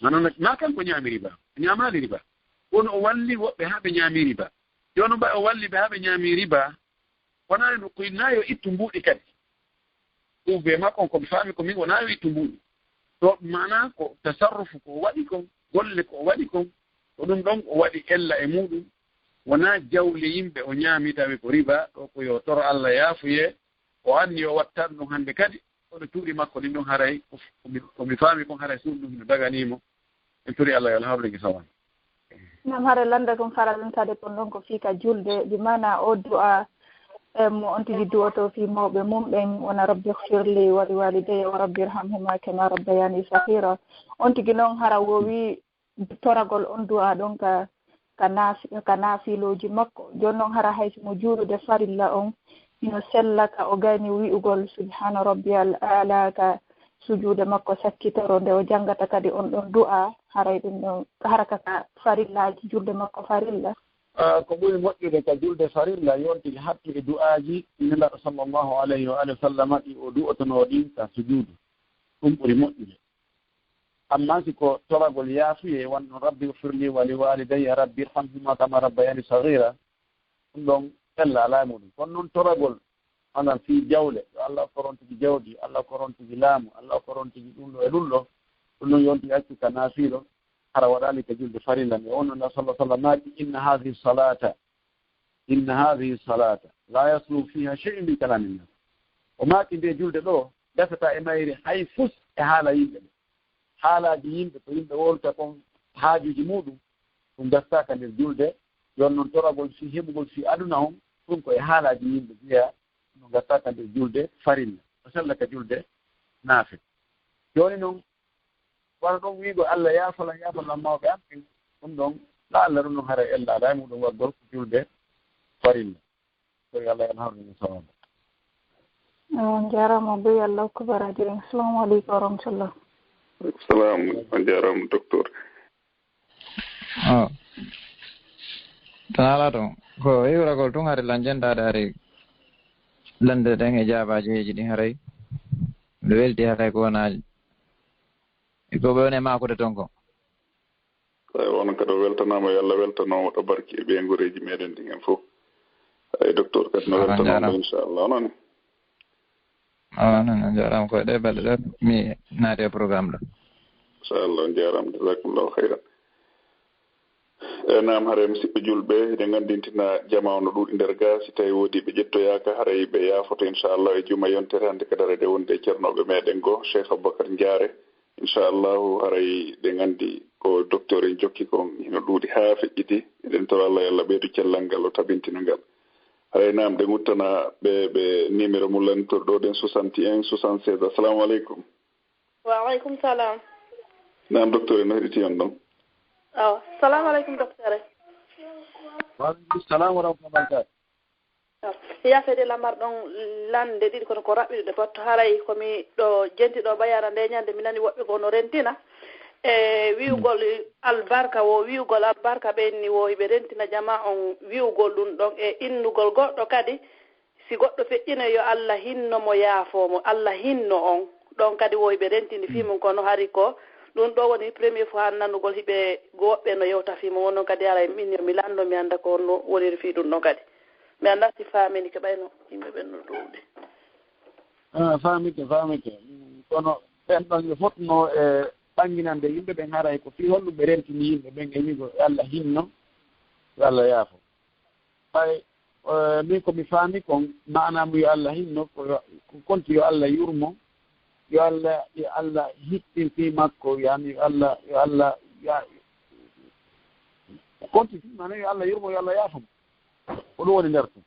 Manano, maa kanko ñaami riba, o ñaamaali riba. Kono o walli woɓɓe haa ɓe ñaami riba. Jooni ba o walli ɓe haa ɓe ñaami riba, wonaa no koy naa yo ittu mbuuɗi kadi. Ɗum be makko on ko mi faami ko min wonaa yo ittu mbuuɗi. To maana ko tasarrufu ko o waɗi kon, golle ko o waɗi kon, ko ɗum ɗon o waɗi ella e muuɗum. Wonaa jawle yimɓe o ñaami tawi ko riba, ɗo ko yo toro Allah yaafuye, o anni o wattan ɗum hannde kadi, kono cuuɗi makko ɗin ɗon haray, ko, ko mi, ko mi faami kon haray suuɗi ɗum no daganiimo. En turi Allah yo Allah habrigi sawan. Nam hare lande kon faralantade kon ɗon ko fii ka julde, bi maana o du'a, em, on tigi du'oto fii mawɓe mum ɓen, wona rabbi ighfirli wa li walidayya wa rabbi irhamhuma kama rabbayani saghira. On tigi non hara wowi toragol on du'a ɗon ka, ka naafi-, ka naafilooji makko. Jooni non hara hay si mo juulude farilla on, hino sella ka o gayni wi'ugol subhana rabbiyal a'la ka sujuude makko sakkitoro nde o janngata kadi on ɗon du'a, haray ɗum ɗon, hara ka, ka farillaaji julde makko farilla. Ah, ko ɓuri moƴƴude ka julde farilla, yo on tigi hattu e du'aaji Nelaaɗo sallallahu alayhi wa alihi wa sallama ɗi o du'otonoo ɗin ka sujuudu. Ɗum ɓuri moƴƴude. Ammaa si ko toragol yaafuyee, wano "Rabbi ighfirli wa li walidayya, Rabbi irhamhuma kama rabbayani saghira", ɗum ɗon ella alaa e muɗum. Kono non toragol, maanaam fii jawle, yo Allah okku on tigi jawdi, Allah okku on tigi laamu, Allah okku on tigi ɗum ɗo e ɗum ɗo, ɗum ɗon yo on tigi accu ka naafiilo, hara waɗaali ka julde farilla nde. On non, Nelaaɗo sallallahu alaihi wasallam maaki, "Inna hadhihi salata, inna hadhihi salata, la yasluhu fiha shay'un min kalami nnas." O maaki, "Nde julde ɗo, gasataa e mayre hay fus e haala yimɓe ɓe." Haalaaji yimɓe, ko yimɓe wowlata kon haajuuji muɗum, ɗum gasataa ka nder julde. Yo non toragol fii heɓugol fii aduna on, ɗum ko e haalaaji yimɓe jeyaa, ɗum gasataa ka nder julde farilla. O sella ka julde naafila. Jooni non, wano ɗon wi'ugol "Allah yaafo lan, yaafo lan mawɓe am ɓen", ɗum ɗon, la Allah ɗum ɗon haray ella alaa e muɗum waɗugol ko julde farilla. Ko yo Allah en hawnu en sawaba. On jaaraama bee Allah ko baraaji en. Assalamu aleykum wa rahmatullah. Salam, on jaaraama, docteur. Oh. Tan alaa ton. Ko iwragol tun hari lan jentaade hari lande ɗen e jaabaaji heeji ɗin haray. Nde welti haray ko wonaa e ko ɓe woni e maakude ton ko. Tawi on kadi o weltanaama, yo Allah weltano mo ɗo barki e ɓeynguureeji meɗen ɗin en fof. Ay, docteur kadi no Ah, weltano mo, jaaraama. Inchallah, non? Ah, non, non, jaaraama ko e ɗe balɗe ɗe mi naati e programme ɗo. Inchallah, on jaaraama, jazakumullahu khairan. E naam, haray musidɓe julɓe, hiɗen nganndintina jamaa on no ɗuuɗi nder gaa, si tawi woodi ɓe ƴettoyaaka, haray ɓe yaafoto, inchallah, e juma yontere hannde kadi haray ɗe wonde e ceernooɓe meɗen goo, Cheikh Aboubacar Ndiare. Inchallahu, haray ɗen anndi ko docteur en jokki kon hino ɗuuɗi haa feƴƴiti. Eɗen toro Allah, yo Allah ɓeydu cellal ngal, o tabintina ngal. Haray naam, ɗen uttana ɓe, ɓe numéro mum lantorɗo ɗen, soixante et un, soixante-seize. Assalamu aleykum. Wa aleykum salam. Naam, docteur en no heɗiti on ɗon. Awa. Salamu aleykum, docteur. Wa aleykum salam wa rahmatullahi wa barakatuh. Yaafeede lamar ɗon lande ɗiɗi, kono ko raɓɓiɗude battu. Haray ko mi ɗo jenti ɗo bayana nde ñande, mi nani woɓɓe goo no rentina. E wi'ugol albarka wo, wi'ugol albarka ɓen ni wo, hiɓe rentina jama on wi'ugol ɗum ɗon, e innugol goɗɗo kadi. Si goɗɗo feƴƴino, yo Allah hinno mo, yaafoo mo, Allah hinno on. Ɗon kadi wo hiɓe rentini fii mum, kono hari ko ɗum ɗo woni premier fois nanugol hiɓe woɓɓe no yewta fii mum. Won non kadi haray min yo mi lanndo, mi annda ko honno woniri fii ɗum ɗon kadi. Mi anndaa si faaminike, ɓay no yimɓe ɓen no ɗuuɗi. Ah, faamike, faamike. Mm, kono ɓen ɗon yo fotno e ɓannginande yimɓe ɓen, haray ko fii honɗum ɓe rentini yimɓe ɓen e wi'ugol yo Allah hinno, yo Allah yaafo. Ɓay, eh, min ko mi faami kon, maanaa mo yo Allah hinno, ko yo, ko konti yo Allah yurmo, yo Allah, yo Allah hittin fii makko, yani yo Allah, yo Allah, ya-, konti fii, maanaa yo Allah yurmo, yo Allah yaafo mo. Ko ɗum woni nder ton.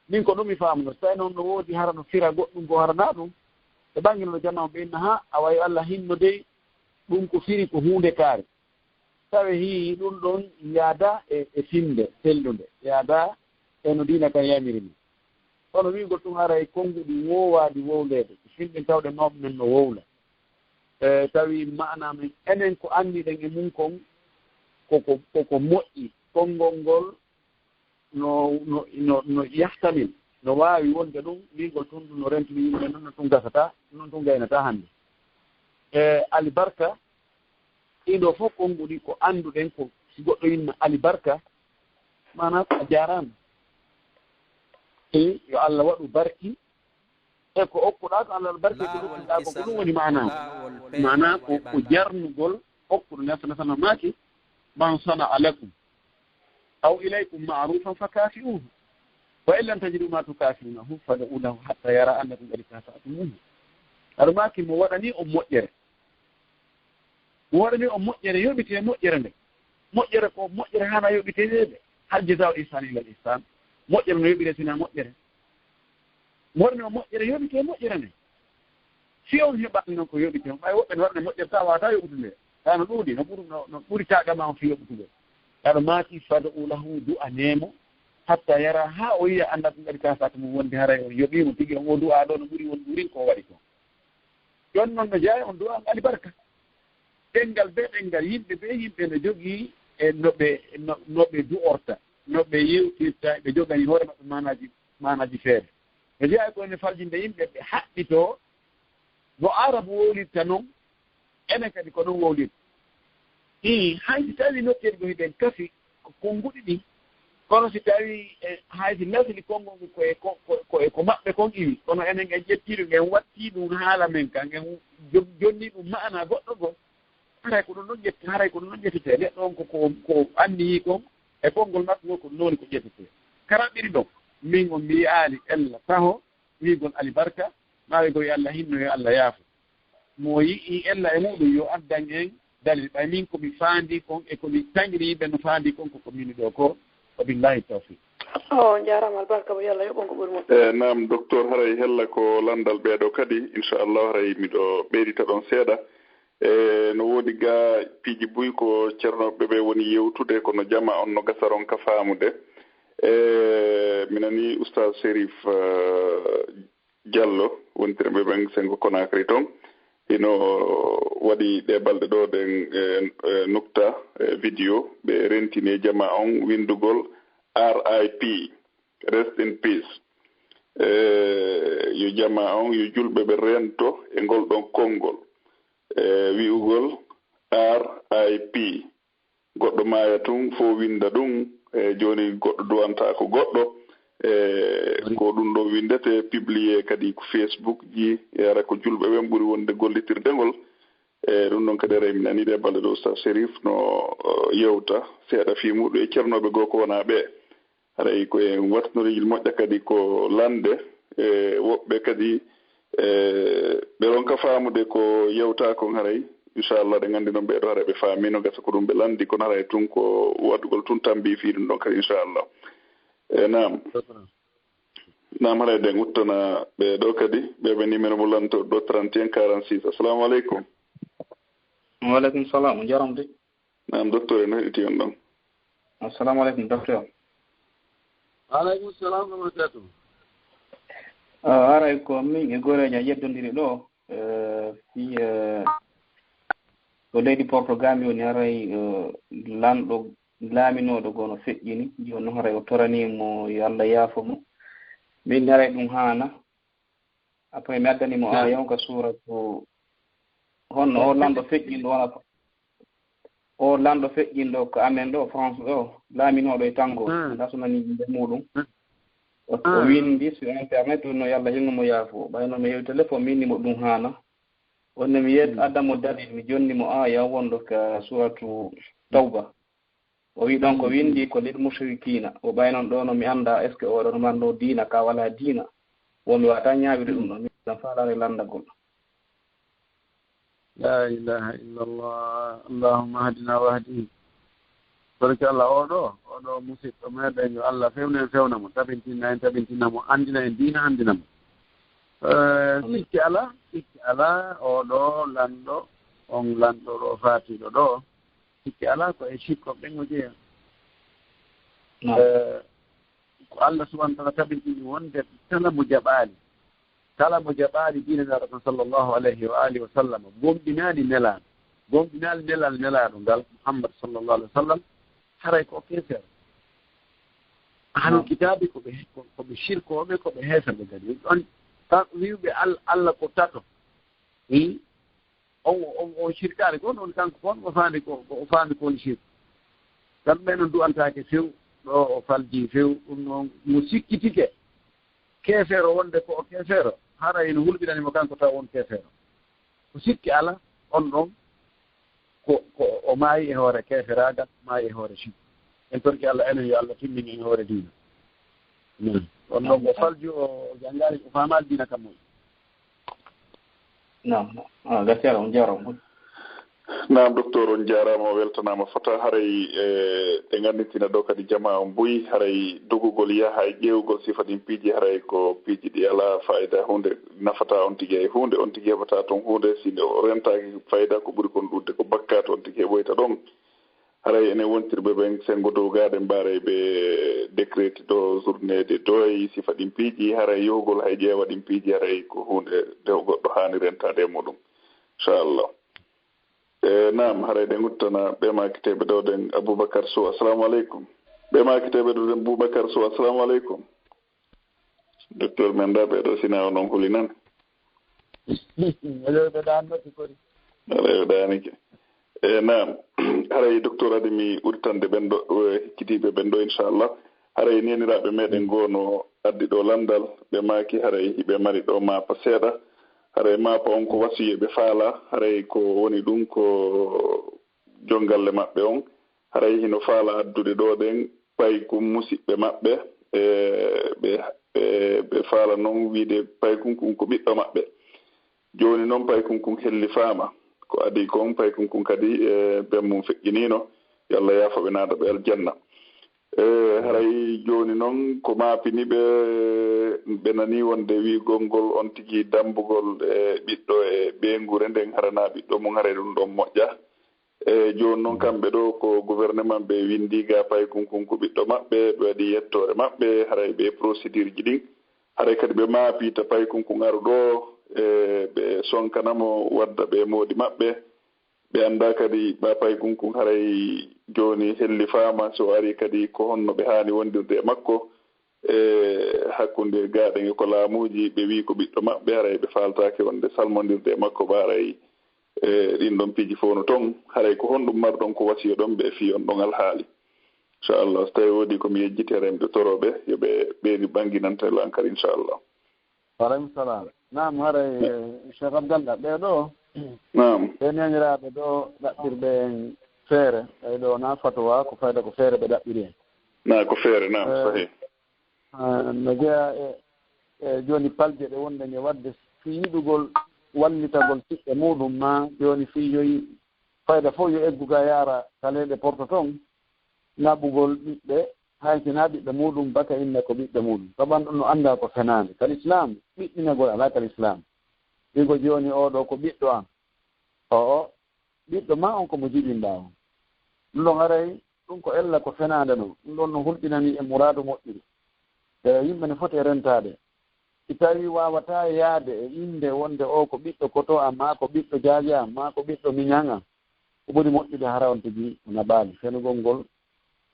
Min ko ɗum mi faamuno. So tawi noon no woodi hara no fira goɗɗum ko hara naa ɗum, ɓe ɓannginoɗo jama on ɓe inna, haa, awa yo Allah hinno dey, ɗum ko firi ko huunde kaari. Tawi hii ɗum ɗon yaada e, e finnde sellunde, yaada e no diina kan yamiri min. Kono wi'ugol ɗum haray konnguɗi woowaali wowleede, ko finɗin tawɗe mawɓe men no wowla. E, tawi maanaa men, enen ko anndiɗen e mum kon, koko, koko moƴƴi, konngol ngol no, no, no, no yahta min. No waawi wonde ɗum, wi'ugol tun ɗum no rentini yimɓe, non no tun gasataa, non tun gaynataa hannde. E alibarka, ɗii ɗoo fof konnguɗi ko annduɗen ko si goɗɗo inna alibarka, maanaa ko a jaaraama. E yo Allah waɗu barki, e ko okkuɗaa ko Allah waɗu barki, e ko ruttuɗaa ko, ko ɗum woni maanaa. Maanaa ko, ko jarnugol okkuɗo. Nde Sallallahu Alaihi Wasallam maaki, "Man sana'a lakum aw ilaykum ma'rufan fakafi'uhu, wa in lam tajidu ma tukafi'unahu fad'u lahu hatta yara annakum qad kafa'tumuhu." Aɗo maaki mo waɗani on moƴƴere. Mo waɗani on moƴƴere, yoɓite moƴƴere nden. Moƴƴere ko moƴƴere hana yoɓiteede. Hal jazaa'u ihsan illa al ihsan. Moƴƴere no yoɓire sina moƴƴere. Mo waɗani on moƴƴere, yoɓite moƴƴere nden. Si on heɓaani non ko yoɓite on, ɓay woɓɓe no waɗana moƴƴere tawa wata yoɓutude. Tawa no ɗuuɗi, no ɓuri, no, no ɓuri taƴama on fii yoɓutude. Aɗo maaki fad'u lahu, du'anee mo, hatta yara, haa o yi'a annakum qad kafa'tumuhu, wonde haray on yoɓii mo tigi, on o du'aa ɗoo no ɓuri won ɗuurin ko o waɗi kon. Ɗon non no jeyaa e on du'aa on alibarka. Ɗenngal bee ɗenngal, yimɓe bee yimɓe no jogii e no ɓe, no, no ɓe du'orta, no ɓe yewtirta, ɓe jogani hoore maɓɓe maanaaji, maanaaji feere. No jeyaa e ko ene faljinde yimɓe, ɓe haɓɓitoo no Aarabu wowlirta non, enen kadi ko non wowlirta. Ii, hay si tawii nokkeeli goo hiɗen kafi ko konnguɗi ɗin, kono si tawii, e, hay si lasli konngol ngol ko e ko, ko, ko e ko maɓɓe kon iwi, kono enen en ƴettii ɗum, en wattii ɗum haala men kan, en jo-, jonnii ɗum maanaa goɗɗo goo, haray ko ɗum ɗon ƴetti-, haray ko ɗum ɗon ƴettetee. Neɗɗo on ko, ko, ko anniyii kon, e konngol makko ngol ko ɗum woni ko ƴettetee. Ka raɓɓiri ɗon, min on mi yi'aali ella taho, wi'ugol alibarka, maa wi'ugol yo Allah hinno, yo Allah yaafo. Mo yi'ii ella e muɗum yo addan en dalil, ɓay min ko mi faandii kon e ko mi taƴri yimɓe no faandii kon ko ko min ɗoo ko, wa billahi tawfiq. O, on jaaraama, albarka mo, yo Allah yoɓ on ko ɓuri moƴƴude. E, naam, docteur, haray hella ko lanndal ɓee ɗoo kadi, inchallah, haray miɗo ɓeydita ɗon seeɗa. E, no woodi gaa piiji buy ko ceernooɓe ɓe woni yewtude, kono jamaa on no gasa ronka faamude. E, mi nanii Oustaz Sherif, eh, Diallo, wontirɓe ɓen Sengo Conakry ton, hino waɗi ɗee balɗe ɗoo ɗen, e, e, nukta, e, video, ɓe rentini e jamaa on winndugol R I P, Rest in Peace. E, yo jamaa on, yo julɓe ɓe rento e ngol ɗon konngol, e, wi'ugol R I P. Goɗɗo maaya tun, fow winnda ɗum, e jooni goɗɗo du'antaako goɗɗo, e ko ɗum ɗoo winndetee, publié kadi ko Facebook ji, e hara ko julɓe ɓen ɓuri wonde gollitirde ngol. E ɗum ɗon kadi, haray mi nanii ɗee balɗe ɗoo, Ustaas Sherif no, o, yewta seeɗa fii muuɗum e ceernooɓe goo ko wonaa ɓee. Haray ko en waɗtunoriiji moƴƴa kadi ko lande, e woɓɓe kadi, e, ɓe ronka faamude ko yewtaa kon haray. Inchallah, ɗen anndi non ɓee ɗoo haray ɓe faamii no gasa ko ɗum ɓe landi, kono haray tun ko waɗugol tun tambi fii ɗum ɗon kadi, inchallah. E, naam. Naam, haray ɗen uttana ɓee ɗoo kadi, ɓe ɓe numéro mo lanto ɗoo, trente et un quarante-six. Assalamu aleykum. Wa aleykum salam, on jaram de. Naam, docteur, en heɗitii on ɗon. Assalamu aleykum, docteur. Wa aleykum salam wa rahmatullahi. Ah, haray ko min e goreejo yeddondiri ɗoo, eh, fii, eh, ko leydi Portugal mi woni, haray, eh, lanɗo laaminooɗo goo no feƴƴini, jooni non haray o toranii mo yo Allah yaafo mo. Min haray ɗum haana. Après mi addani mo aaya on ka suuratu, honno o lanɗo feƴƴinɗo wona, o lanɗo feƴƴinɗo ko amen ɗoo, France ɗoo, laaminooɗo e Tango, hmm, ndaa so nanii innde muuɗum. Hmm. O, o winndi sur internet, ɗum no yo Allah hinno mo yaafo. Ɓay no mi yewi téléphone, mi inni mo ɗum haana. On ne mi yet-, adda mo dalil, mi jonni mo aaya on wonɗo ka suuratu Tawba. O wi'i ɗon ko winndi ko lil mushrikina. O ɓay non ɗoo no mi anndaa, est-ce que oo ɗoo no marnoo diina, ka walaa diina? Wo mi waawataa ñaawirde ɗum ɗon, mi ɗon faalaare lanndagol. La ilaha illallah. Allahumma ahdina wahdihi. Barke Allah, oo ɗoo, oo ɗoo musiɗɗo meɗen, yo Allah fewnu en, fewna mo, tabintinna en, tabintinna mo, anndina en diina, anndina mo. Eh, sikki alaa, sikki alaa, oo ɗoo lanɗo, on lanɗo ɗoo faatiiɗo ɗoo, sikki alaa ko e sikko ɓen o jeyaa. Naam. Eh, ko Allah subhanahu wa ta'ala tabintini wonde kala mo jaɓaali, kala mo jaɓaali diina Nulaaɗo kan sallallahu alayhi wa alihi wa sallam, gomɗinaali Nelaaɗo, gomɗinaali nelal Nelaaɗo ngal Muhammad sallallahu alayhi wa sallam, haray ko o keefeero. Ahlul kitaabi ko ɓe, ko, ko ɓe shirkooɓe, ko ɓe heeferɓe kadi. On, tan wi'uɓe Al-, Allah ko tato. Hmm? On, on, on shirkaare ko non kanko kon o faandi ko, ko o faandi ko woni shirku. Kamɓe non du'antaake few, ɗo o falji few, ɗum non mo sikkitike keefeero wonde ko o keefeero, hara ino hulɓinani mo kanko taw on keefeero. Ko sikki ala, on ɗon ko, ko o maayi e hoore keeferaagal, maayi e hoore shirku. En torki Allah enen yo Allah timmin en e hoore diina. Amen. On ɗon ko falju o, o janngaali, o faamaali diina kam moƴƴi. Naam, naam. Ah, gaskiya on jaaraama. Naam, docteur, on jaaraama, o weltanaama fota. Haray, eh, ɗe ngannditina ɗo kadi jamaa on buy, haray dogugol yaha e ƴeewugol sifa ɗin piiji, haray ko piiji ɗi alaa faayida, huunde nafataa on tigi hay huunde, on tigi heɓataa ton huunde, si o rentaaki faayida ko ɓuri kon ɗuuɗde ko bakkaatu on tigi heɓoyta ɗon. Haray enen wontirɓe ɓen senngo dow gaa ɗen mbaaray ɓe décréti ɗo journée de deuil sifa ɗin piiji, haray yohugol hay ƴeewa ɗin piiji, haray ko huunde nde goɗɗo haani rentaade e muɗum. Inchallah. E, naam, haray ɗe nguttana ɓe maakiteeɓe ɗo ɗen Abubakar Sow. Assalamu aleykum. Ɓe maakiteeɓe ɗo ɗen Bubakar Sow. Assalamu aleykum. Docteur men da ɓe ɗo sina onon hulinan. Aɗa ɗaanno ki kori. Aɗa ɗaanike. E, naam. Haray docteur adi mi udditande ɓen ɗo, eh, hikkitiiɓe ɓen ɗo, inchallah. Haray neniraaɓe meɗen goo no addi ɗo landal, ɓe maaki haray hiɓe mari ɗo maapa seeɗa. Haray maapa on ko wasiyo ɓe faala, haray ko woni ɗum ko jongalle maɓɓe on. Haray hino faala addude ɗo ɗen paykun musiɓɓe maɓɓe, e ɓe, ɓe, ɓe faala non wiide paykun kun ko ɓiɗɗo maɓɓe. Jooni non paykun kun hellifaama. Ko adii kon paykun kun kadi, e, ben mum feƴƴiniino. Yo Allah yaafo ɓe, naada ɓe aljanna. E, haray jooni non ko maapini ɓe, ɓe nanii wonde wi'ugol ngol on tigi dambugol, e, ɓiɗɗo e ɓeynguure nden, hara naa ɓiɗɗo mum, haray ɗum ɗon moƴƴa. E, jooni non kamɓe ɗo ko gouvernement ɓe winndi ga paykun kun ko ɓiɗɗo maɓɓe, ɓe waɗi yettoore maɓɓe, haray ɓe procédure ji ɗin. Haray kadi ɓe maapii ta paykun kun aru ɗo, e, ɓe sonkana mo wadda ɓe moodi maɓɓe. Ɓe anndaa kadi ɓa paykun kun haray jooni hellifaama, so o arii kadi ko honno ɓe haani wondirde e makko, e hakkunde gaaɗen e ko laamuuji, ɓe wi'i ko ɓiɗɗo maɓɓe, haray ɓe faaltaake wonde salmondirde e makko, ɓa haray, e, ɗin ɗon piiji fow no ton. Haray ko honɗum marɗon ko wasiyo ɗon ɓe fii on ɗon alhaali? Inchallah, so tawii woodii ko mi yejjiti, haray miɗo toroo ɓe, yo ɓe ɓeydu ɓannginante lan kadi, inchallah. Wa aleykum salaam. Naam, haray, eh, Cheikh Abdallah, ɓee ɗoo, naam, ɓee neeniraaɓe ɗoo ɗaɓɓirɓe en feere, ɓay ɗoo naa fatuwa, ko fayda ko feere ɓe ɗaɓɓiri en. Naa ko feere, naam, eh, sahih. Eh, no jeyaa e, e jooni palje ɗe wonɗen e waɗde fii yiɗugol wallitagol ɓiɓɓe muuɗum, maa jooni fii yo fayda fof yo eggu ga yaara ka leyɗe porto ton, naɓugol ɓiɓɓe, hay si naa ɓiɓɓe muuɗum, baka inna ko ɓiɓɓe muuɗum. Saban ɗum no anndaa ko fenaande. Ka lislaam, ɓiɗɗinagol alaa ka lislaam. Wi'go jooni oo ɗoo ko ɓiɗɗo an. O'o, ɓiɗɗo maa on ko mo jibinɗaa on. Ɗum ɗon haray, ɗum ko ella ko fenaande non. Ɗum ɗon no hulɓinanii e muraadu moƴƴuru. E yimɓe ne foti e rentaade. Si tawii waawataa yaade e innde wonde oo ko ɓiɗɗo koto am, maa ko ɓiɗɗo jaaje am, maa ko ɓiɗɗo miñan am, ko ɓuri moƴƴude hara on tigi o naɓaali. Fenugol ngol,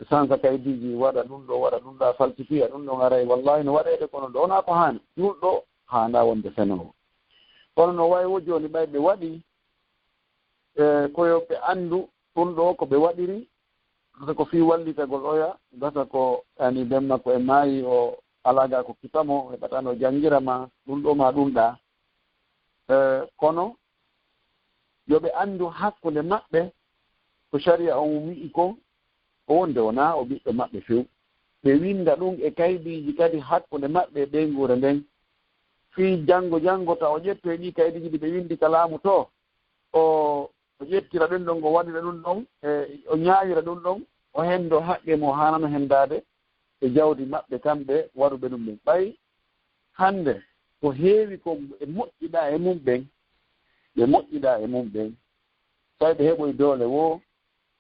sansa kaydiiji, waɗa ɗum ɗoo, waɗa ɗum ɗaa, falsifiya ɗum ɗon, haray wallaahi no waɗeede, kono ɗoo wonaa ko haani. Julɗo haanaa wonde fenoowo. Kono no wayi wo jooni, ɓay ɓe waɗii, e, ko yo ɓe anndu ɗum ɗoo ko ɓe waɗiri, gasa ko fii wallitagol oya, gasa ko, yani, ben makko e maayi, o alaa gaa ko kifa mo, heɓataa no janngira ma ɗum ɗoo ma ɗum ɗaa. E, kono yo ɓe anndu hakkunde maɓɓe ko sariya on wi'i kon, ko wonde wonaa o ɓiɗɗo maɓɓe few. Ɓe winnda ɗum e kaydiiji kadi hakkunde maɓɓe e ɓeynguure nden. Fii janngo, janngo ta o ƴettoy ɗii kaydiiji ɗi ɓe winndi ka laamu too, o, o ƴettira ɗum ɗon, o waɗira ɗum ɗon, e o ñaawira ɗum ɗon, o henndo haqqe mo haanano henndaade e jawdi maɓɓe kamɓe waɗuɓe ɗum ɗon. Ɓay hannde ko heewi ko ɓe moƴƴiɗaa e mum ɓen, ɓe moƴƴiɗaa e mum ɓen, tawi ɓe heɓoy doole woo,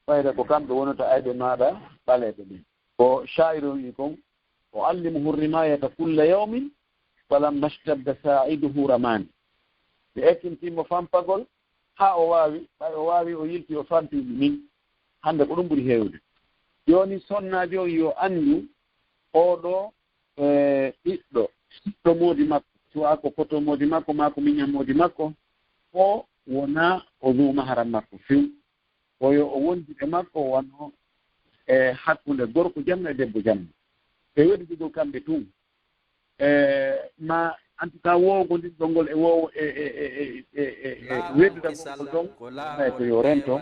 fayda ko kamɓe wonata ayɓe maaɗa ɓaleeɓe ɓen. Ko shaa'iru wi'i kon, "أعلمه الرماية كل يوم، فلما اشتد ساعده رماني." Mi ekkintii mo fampagol, haa o waawi, ɓay o waawi, o yilti, o fampi mi min. Hannde ko ɗum ɓuri heewde. Jooni sonnaajo on yo anndu Oo ɗoo, e, ɓiɗɗo, ɓiɗɗo moodi makko, suwaa ko foto moodi makko, maa ko miñan moodi makko, o wonaa o zuu maharam makko few. Ko yo o wondu e makko wano e hakkunde gorko janno e debbo janno. E weddugol kamɓe tun. E ma, en tout cas, woowondirgol ngol e woowo e, e, e, e, e, e weddudagol ngol ɗon, tawi ko yo rento.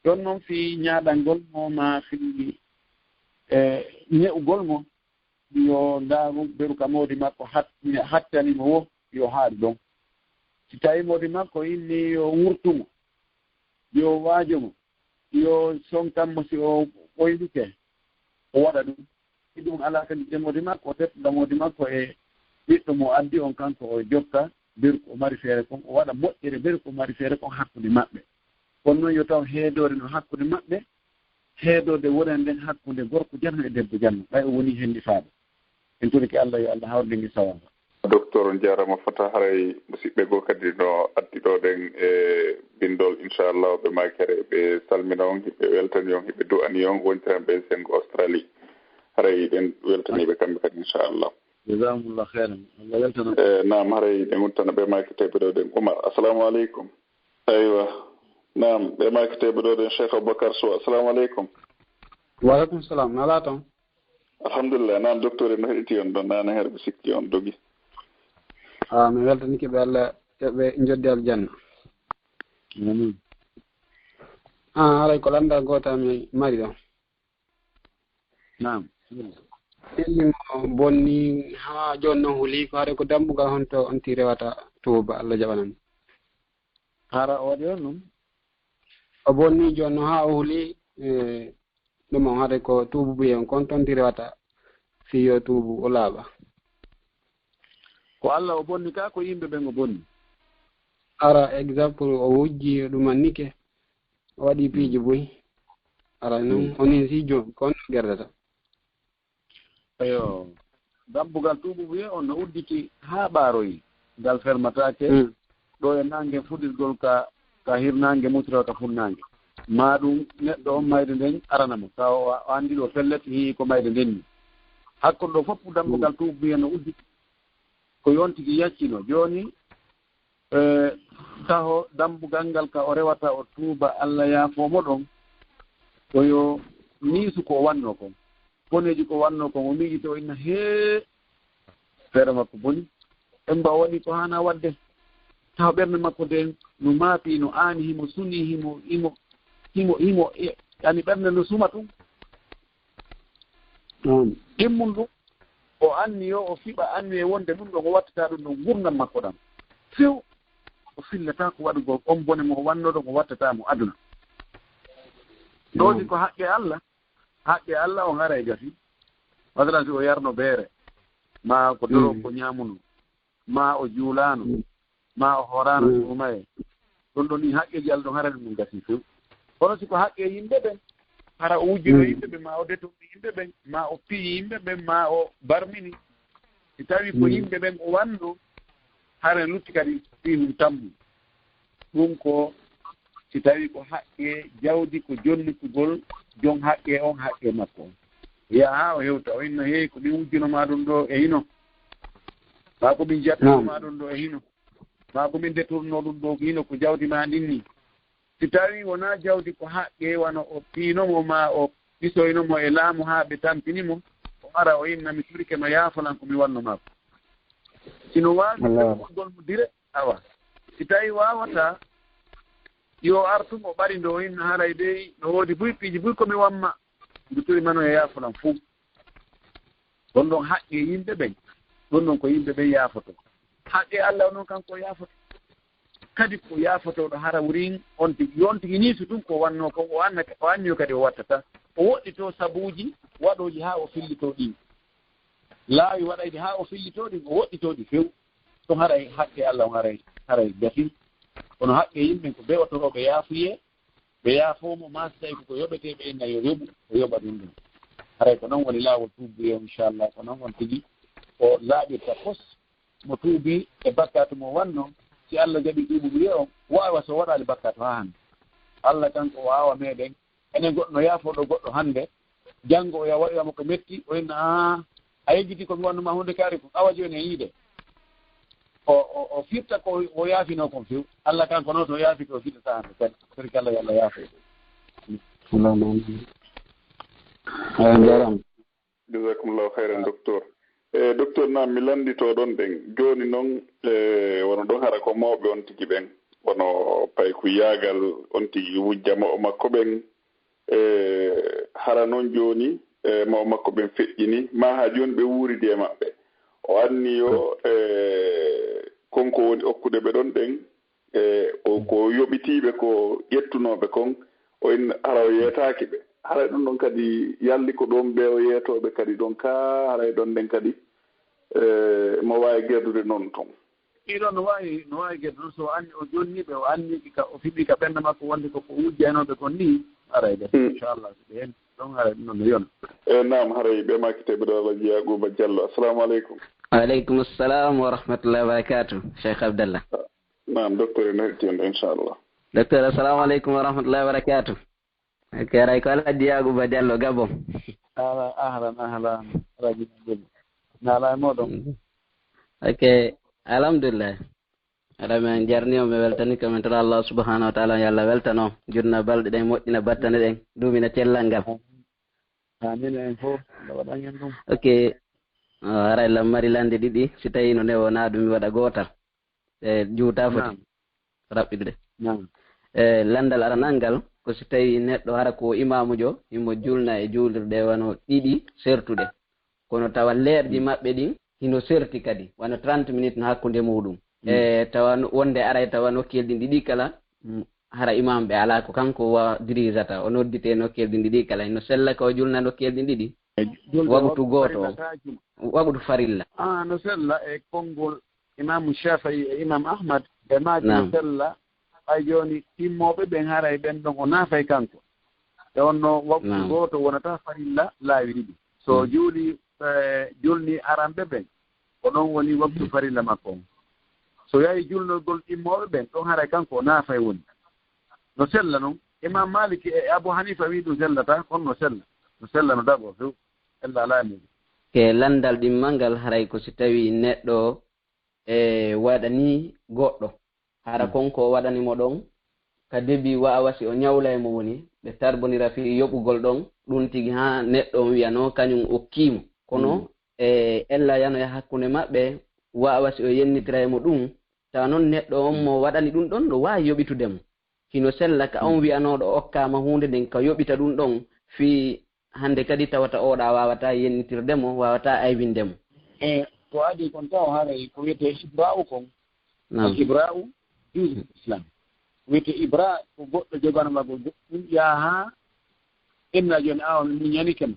Ɗon non fii ñaaɗangol mo ma fii, e, ne'ugol mo, yo ndaaru beru ka moodi makko hat-, hattani mo wo, yo haaɗu ɗon. Si tawi moodi makko inni yo wurtu mo, yo waajo mo, yo sonkan mo si o ɓoynike, o waɗa ɗum. Si ɗum alaa kadi e moodi makko, o teddina moodi makko e ɓiɗɗo mo addi on, kanko o jokka beru ko o mari feere kon, o waɗa moƴƴere beru ko o mari feere kon hakkunde maɓɓe. Kono non yo taw heedoore no hakkunde maɓɓe, heedoode wonande nden hakkunde gorko janno e debbo janno, ɓay o wonii hennifaaɗo. En torike Allah, yo Allah hawrinde ngi sawaaba. Docteur, on jaaraama fota. Haray musiɓɓe goo kadi no addi ɗoo ɗen e binndol, inchallah, ɓe maaki haray ɓe salmina on, hiɓe weltani on, hiɓe du'ani on, wontiran ɓen senngo Australie. Haray ɗen weltanii ɓe kamɓe kadi, inchallah. Jazakumullah khairan. Allah weltana. E, naam, haray ɗen udditana ɓe maaki teɓɓe ɗoo ɗen. Umar, assalamu aleykum. Aywa. Naam, ɓe maaki teɓɓe ɗoo ɗen, Cheikh Aboubacar Sow. Assalamu aleykum. Wa aleykum salam. No alaa toon? Alhamdulillah, naam, docteur en no heɗiti on ɗon, naane her ɓe sikki on dogi. Ah, mi weltanike ɓe, Allah yoɓ ɓe njoddi aljanna. Amin. Ah, haray ko lanndal gootal mi mari ɗon. Naam. Ɗelli mo bonni haa jooni non huli, ko haray ko dambugal honto on ti rewata tuuba, Allah jaɓanan. Hara o waɗi on ɗum? O bonni jooni non haa o huli, e, ɗum on haray ko tuubu buye on kon ton ti rewata fii yo tuubu o laaɓa. Ko Allah o bonni ka, ko yimɓe ɓen o bonni? Hara exemple o wujji ɗum annike, o waɗi piiji buy. Hara non, mm, onin si jooni, ko on gerdata. Eyo, dambugal tuubu wi'e on no udditi haa ɓaaroyi, ngal fermataake, mm, ɗo e naange fuɗirgol ka, ka hirnaange mutiroo ka funnaange. Maa ɗum neɗɗo on mayde nden arana mo, tawa o, o anndi ɗo pellet, hii ko mayde nden ni. Hakkunde ɗo fof dambugal, mm, tuubu wi'e no udditi. Ko yon tigi yaccino. Jooni, e, taho dambugal ngal ka o rewata o tuuba, Allah yaafoo mo ɗon. Ko yo niisu ko o wannoo kon. Boneeji ko o wannoo kon, o miijita o inna, hee, feere makko boni. Emba o waɗi ko haanaa waɗde. Taho ɓernde makko nden no maapi, no aani, himo suni, himo, himo, himo, himo, e, yani ɓernde no suma tun. Naam. Ɗimmun ɗum, o anniyo, o fiɓa anniye wonde ɗum ɗon o wattataa ɗum ɗon ngurndan makko ɗan. Few, o fillataako waɗugol on bone mo o wannoo ɗon, o wattataa mo aduna. Ɗoo ni, naam, ko haqqe Allah, haqqe Allah on haray gasi. Masalan, si o yarno beere, maa ko doro, mm, ko ñaamuno, maa o juulaano, mm, maa o hooraano, mm, suumayee. Ɗun ɗon, ɗin haqqeeji Allah ɗon, hara ɗun ɗon gasii few. Kono si ko haqqe yimɓe ɓen, hara o wujjino, mm, yimɓe ɓen, maa o detowi yimɓe ɓen, maa o piyi yimɓe ɓen, maa o barmini. Si tawii ko, mm, yimɓe ɓen o wannoo, hara lutti kadi fii ɗun tammu. Ɗun ko si tawii ko haqqe jawdi, ko jonnitugol jon haqqe on haqqe makko on. Yaha o hewta, o inna, hey, ko min wujjuno maa ɗun ɗoo e hino. Maa ko min jattuno, naam, maa ɗun ɗoo e hino. Maa ko min deturno ɗun ɗoo ko hino, ko jawdi maa ndin ni. Si tawii wonaa jawdi, ko haqqe, wano o piino mo maa o ɓisoyno mo e laamu haa ɓe tampini mo, o ara o inna, mi torike ma, yaafo lan ko mi wanno maa kon. Si no waawi, Allahu, fewnugol mo dire, awa. Si tawii waawataa, yo o artu mo ɓari ndo o inna, haray dey no woodi buy piiji buy ko mi wamma. Ndu turi mano e yaafo lan fuu. Ɗon ɗon haqqe yimɓe ɓen, ɗon ɗon ko yimɓe ɓen yaafotoo. Haqqe Allah non kanko o yaafotoo. Kadi ko yaafotooɗo hara wurin on tigi, yo on tigi niisu tun ko wannoo kon, o anna, o anniyo kadi o wattata. O woɗɗitoo sabuuji waɗooji haa o fillitoo ɗin. Laawi waɗayɗi haa o fillitoo ɗin, o woɗɗitoo ɗi few. Ɗon haray haqqe Allah on haray, haray gasii. Kono haqqe yimɓe ko ɓe o toroo ɓe yaafuyee, ɓe yaafoo mo, maa si tawii ko ko yoɓetee ɓe inna yo yoɓu, o yoɓa ɗum ɗum. Haray ko non woni laawol tuubuye, inchallah, ko non on tigi o laaɓirta fos. Mo tuubi e bakkaatu mo wannoo, si Allah jaɓi tuubuye on, waawa so waɗaali bakkaatu haa hannde. Allah kanko waawa meɗen, enen goɗɗo no yaafoo ɗo goɗɗo hannde, Janngo o yaha waɗoya mo ko metti, o inna, "Aa, a yejjiti ko mi wannu ma huunde kaari kon, awa jooni a yiide." O, o, o firta ko o yaafinoo kon few. Alla kanko noon so o yaafike o firtata hande kadi. Barikalla, yo Alla yaafo. Salamu aleykum. Eyi, njaram. Jazakumullahu khairan, docteur. E, docteur, naam, mi lanndito ɗon ɗen. Jooni noon, e, wano ɗon hara ko mawɓe on tigi ɓen. Wano payku yaagal on tigi wujja mawɓe makko ɓen. E, hara noon jooni, e, mawɓe makko ɓen feƴƴini. Maa haa jooni ɓe wuuridi e maɓɓe. O anniyo, e, kon ko woni okkude ɓe ɗon ɗen. E, o, ko yoɓitiiɓe ko ƴettunooɓe kon, o inna hara o yeetaaki ɓe. Haray ɗum ɗon kadi yalli ko ɗon ɓe o yeetooɓe kadi ɗon ka, haray ɗon ɗen kadi, e, mo waawi gerdude noon ton. Ɗii ɗon no waawi, no waawi gerdude so o anni, o jonni ɓe, o anni ɗi ka, o fiɓi ka ɓernde makko wonde ko, ko wujjaynooɓe kon nii, haray ɓe, Mm. inchallah, so ɓe henti ɗon, haray ɗum ɗon no yona. E, naam, haray ɓe maakite ɓe ɗo Alhaji Yakuba Diallo. Assalamu aleykum. Wa aleykum assalam wa rahmatullahi wa barakatuh, Cheikh Abdallah. Naam, docteur, en heɗtii on, inchallah. Docteur, assalamu aleykum wa rahmatullahi wa barakatuh. Ok, haray ko Alhaji Yakuba Diallo, Gabon. Ahlan, ahlan, ahlan. Alhaji Bello. Naalaa e mooɗon. Ok, alhamdulillah. Haray men jarni on, men weltani ko men toro Allah subhanahu wa ta'ala, yo Allah weltano. Junna balɗe ɗen, moƴƴina battane ɗen, duumina cellal ngal. Amin, en fof, Allah waɗan en ɗum. Ok. Ah, haray lan mari lande ɗiɗi, si tawi no newo na ɗum mi waɗa gootal. E juuta foti Naam. raɓɓiɗude. Naam. E landal aranal ngal, ko si tawi neɗɗo hara ko imaamujo, himo julna e juulirɗe wano ɗiɗi sertuɗe. Kono tawa leerji Mm. maɓɓe ɗin hino serti kadi, wano trente minutes no hakkunde muɗum. Mm. E tawa no, wonde aray tawa nokkeeli ɗin ɗiɗi kala, mm, hara imam ɓe alaa ko kanko wa dirijata, o noddite nokkeeli ɗin ɗiɗi kala, hino sella ka o julna nokkeeli ɗin ɗiɗi. E julde Wagutu waqtu gooto farilla o. ka juma. Wagutu farilla. Ah, no sella e konngol Imaamu Shafi'i e Imam Ahmad, ɓe maaki no Naam. sella, ɓay jooni immooɓe ɓen haray ɓen ɗon o naafay kanko. E on no waqtu Naam. gooto wonata farilla laawi ɗiɗi. So Mm. juuli, eh, julni aranɓe ɓen, ko ɗon woni waqtu Mm. farilla makko on. So yahi julnogol immooɓe ɓen, ɗon haray kanko o naafay woni. No sella non. Imam Maliki e Abu Hanifa wi'i ɗum sellataa, kono no sella. No sella, no daɓoo few. Ella alaa e muɗum. Ke landal ɗimmal ngal haray ko si tawi neɗɗo e waɗani goɗɗo. Hara Mm. kon ko waɗani mo ɗon, ka debi wa a wasi o ñawlay mo woni, ɓe tarbondira fii yoɓugol ɗon, ɗum tigi haa neɗɗo on wi'a no kañum okkii mo. Kono Mm. e ella yanoya hakkunde maɓɓe, wa a wasi o yennitiray mo ɗum, tawa non neɗɗo on mo waɗani ɗum ɗon no waawi yoɓitude mo. Hino sella ka on Mm. wi'anooɗo okkaama huunde nden ka yoɓita ɗum ɗon fii hannde kadi tawata oɗa waawataa yennitirde mo, waawataa aywinde mo. E ko adii kon taw haray ko wiyetee ibra'u kon, Naam. al ibra'u juuzu fil islam. Ko wiyetee ibra' ko goɗɗo joganoma goɗɗum yaha haa inna jooni awa mi muñanike ma.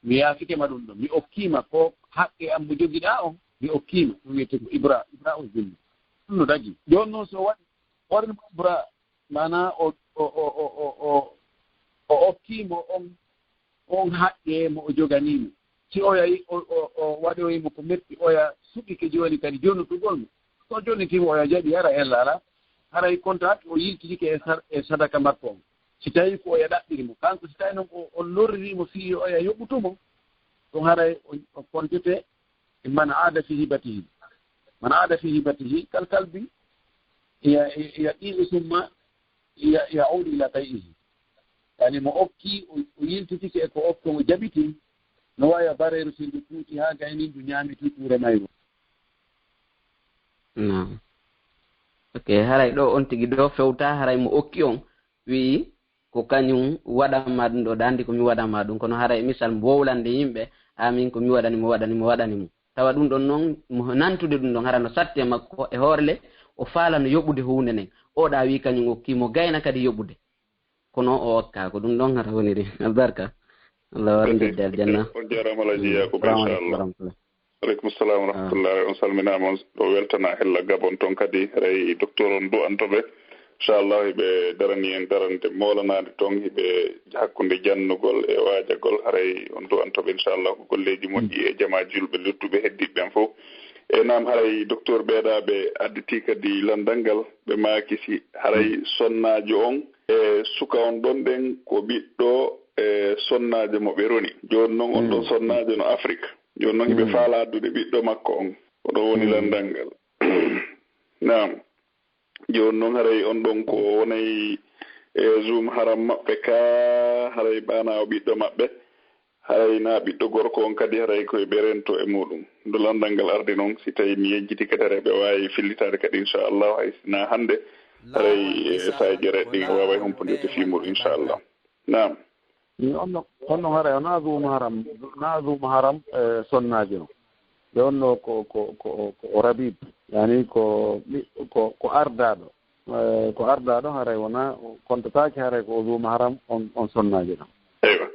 Mi yaafike ma ɗum ɗon. Mi okkii ma ko haqqe am mo jogiɗaa on, mi okkii ma. Ɗum wiyetee ko ibra', ibra'u zimma. Ɗum no dagii. Jooni non so waɗi, waɗi mo ibra', maanaa o, o, o okkii mo on, on haqqe mo o joganii mo. Si oya yi-, o, o, o waɗoyi mo ko metti, oya suɓike jooni kadi jonnitugol mo. So jonnitii mo, oya jaɓi, hara ella alaa. Haray kontaat o yiltitike e sar-, e sadaka makko on. Si tawii ko oya ɗaɓɓiri mo. Kanko si tawii non o, o lorririi mo fii oya yoɓutu mo, ɗum haray o, o kontete e man aada fi hibatihi. Man aada fi hibatihi kal kalbi ya, ya, ya, summa ya, ya'udu ila bay'ihi. Yani mo okki, o, o yiltitike e ko okki, o jabitin, no waawi bareeru si ndu tuuti haa gayni ndu ñaami tuutuure mayru. Naam. Ok, haray ɗo on tigi ɗo fewta, haray mo okki on, wi'i, ko kañum waɗan ma ɗum ɗo, dandi ko mi waɗan ma ɗum. Kono haray misal mo wowlande yimɓe, amin ko mi waɗani mo, waɗani mo, waɗani mo. Tawa ɗum ɗon non, mo nantude ɗum ɗon, hara no satti e makko e hoore le, o faala no yoɓude huunde nden. Oɗa wi'i kañum okki mo gayna kadi yoɓude. Kono o okka ko ɗum ɗon hara woniri. Albarka. Allah waɗa mbidde aljanna. On jarama Alhaji Yakuba, Salamu aleykum inchallah. Wa rahmatullah. Aleykum salam wa rahmatullah. On salminaama, on ɗo weltana hella Gabon ton kadi. Haray docteur on du'anto ɓe. Inchallah, hiɓe darani en darande moolanaade ton, hiɓe hakkunde jannugol e waajagol. Haray on du'anto ɓe, inchallah, ko golleeji moƴƴi e jamaa julɓe luttuɓe heddiiɓe ɓen fof. E naam, haray docteur ɓeeɗa ɓe additii kadi landal ngal, ɓe maaki si haray sonnaajo on e suka on ɗon ɗen ko ɓiɗɗo e sonnaajo mo ɓe roni. Jooni non on ɗon sonnaajo no Afrik. Jooni non hiɓe faalaa addude ɓiɗɗo makko on. Ko ɗon woni lanndal ngal. Naam. Jooni non haray on ɗon ko wonay e Zoom haram maɓɓe ka, haray ɓaanaa o ɓiɗɗo maɓɓe. Haray naa ɓiɗɗo gorko on kadi haray koye ɓe rento e muuɗum. Nde lanndal ngal ardi non, si tawii mi yejjiti kadi haray ɓe waawi fillitaade kadi, inchallah, hay si naa hannde, haray e saa'i jereeɗe ɗin en waaway humpondirde fii muuɗum, inchallah. Naam. Mi on no, on no haray, o naa Zoom haram, naa Zoom haram, e, sonnaajo. Nde on no ko, ko, ko, ko o Rabib, yani ko, ko, ko ardaaɗo. Eh, ko ardaaɗo haray wona, kontataake haray ko o Zoom haram on, on sonnaajo ɗon. Eywa.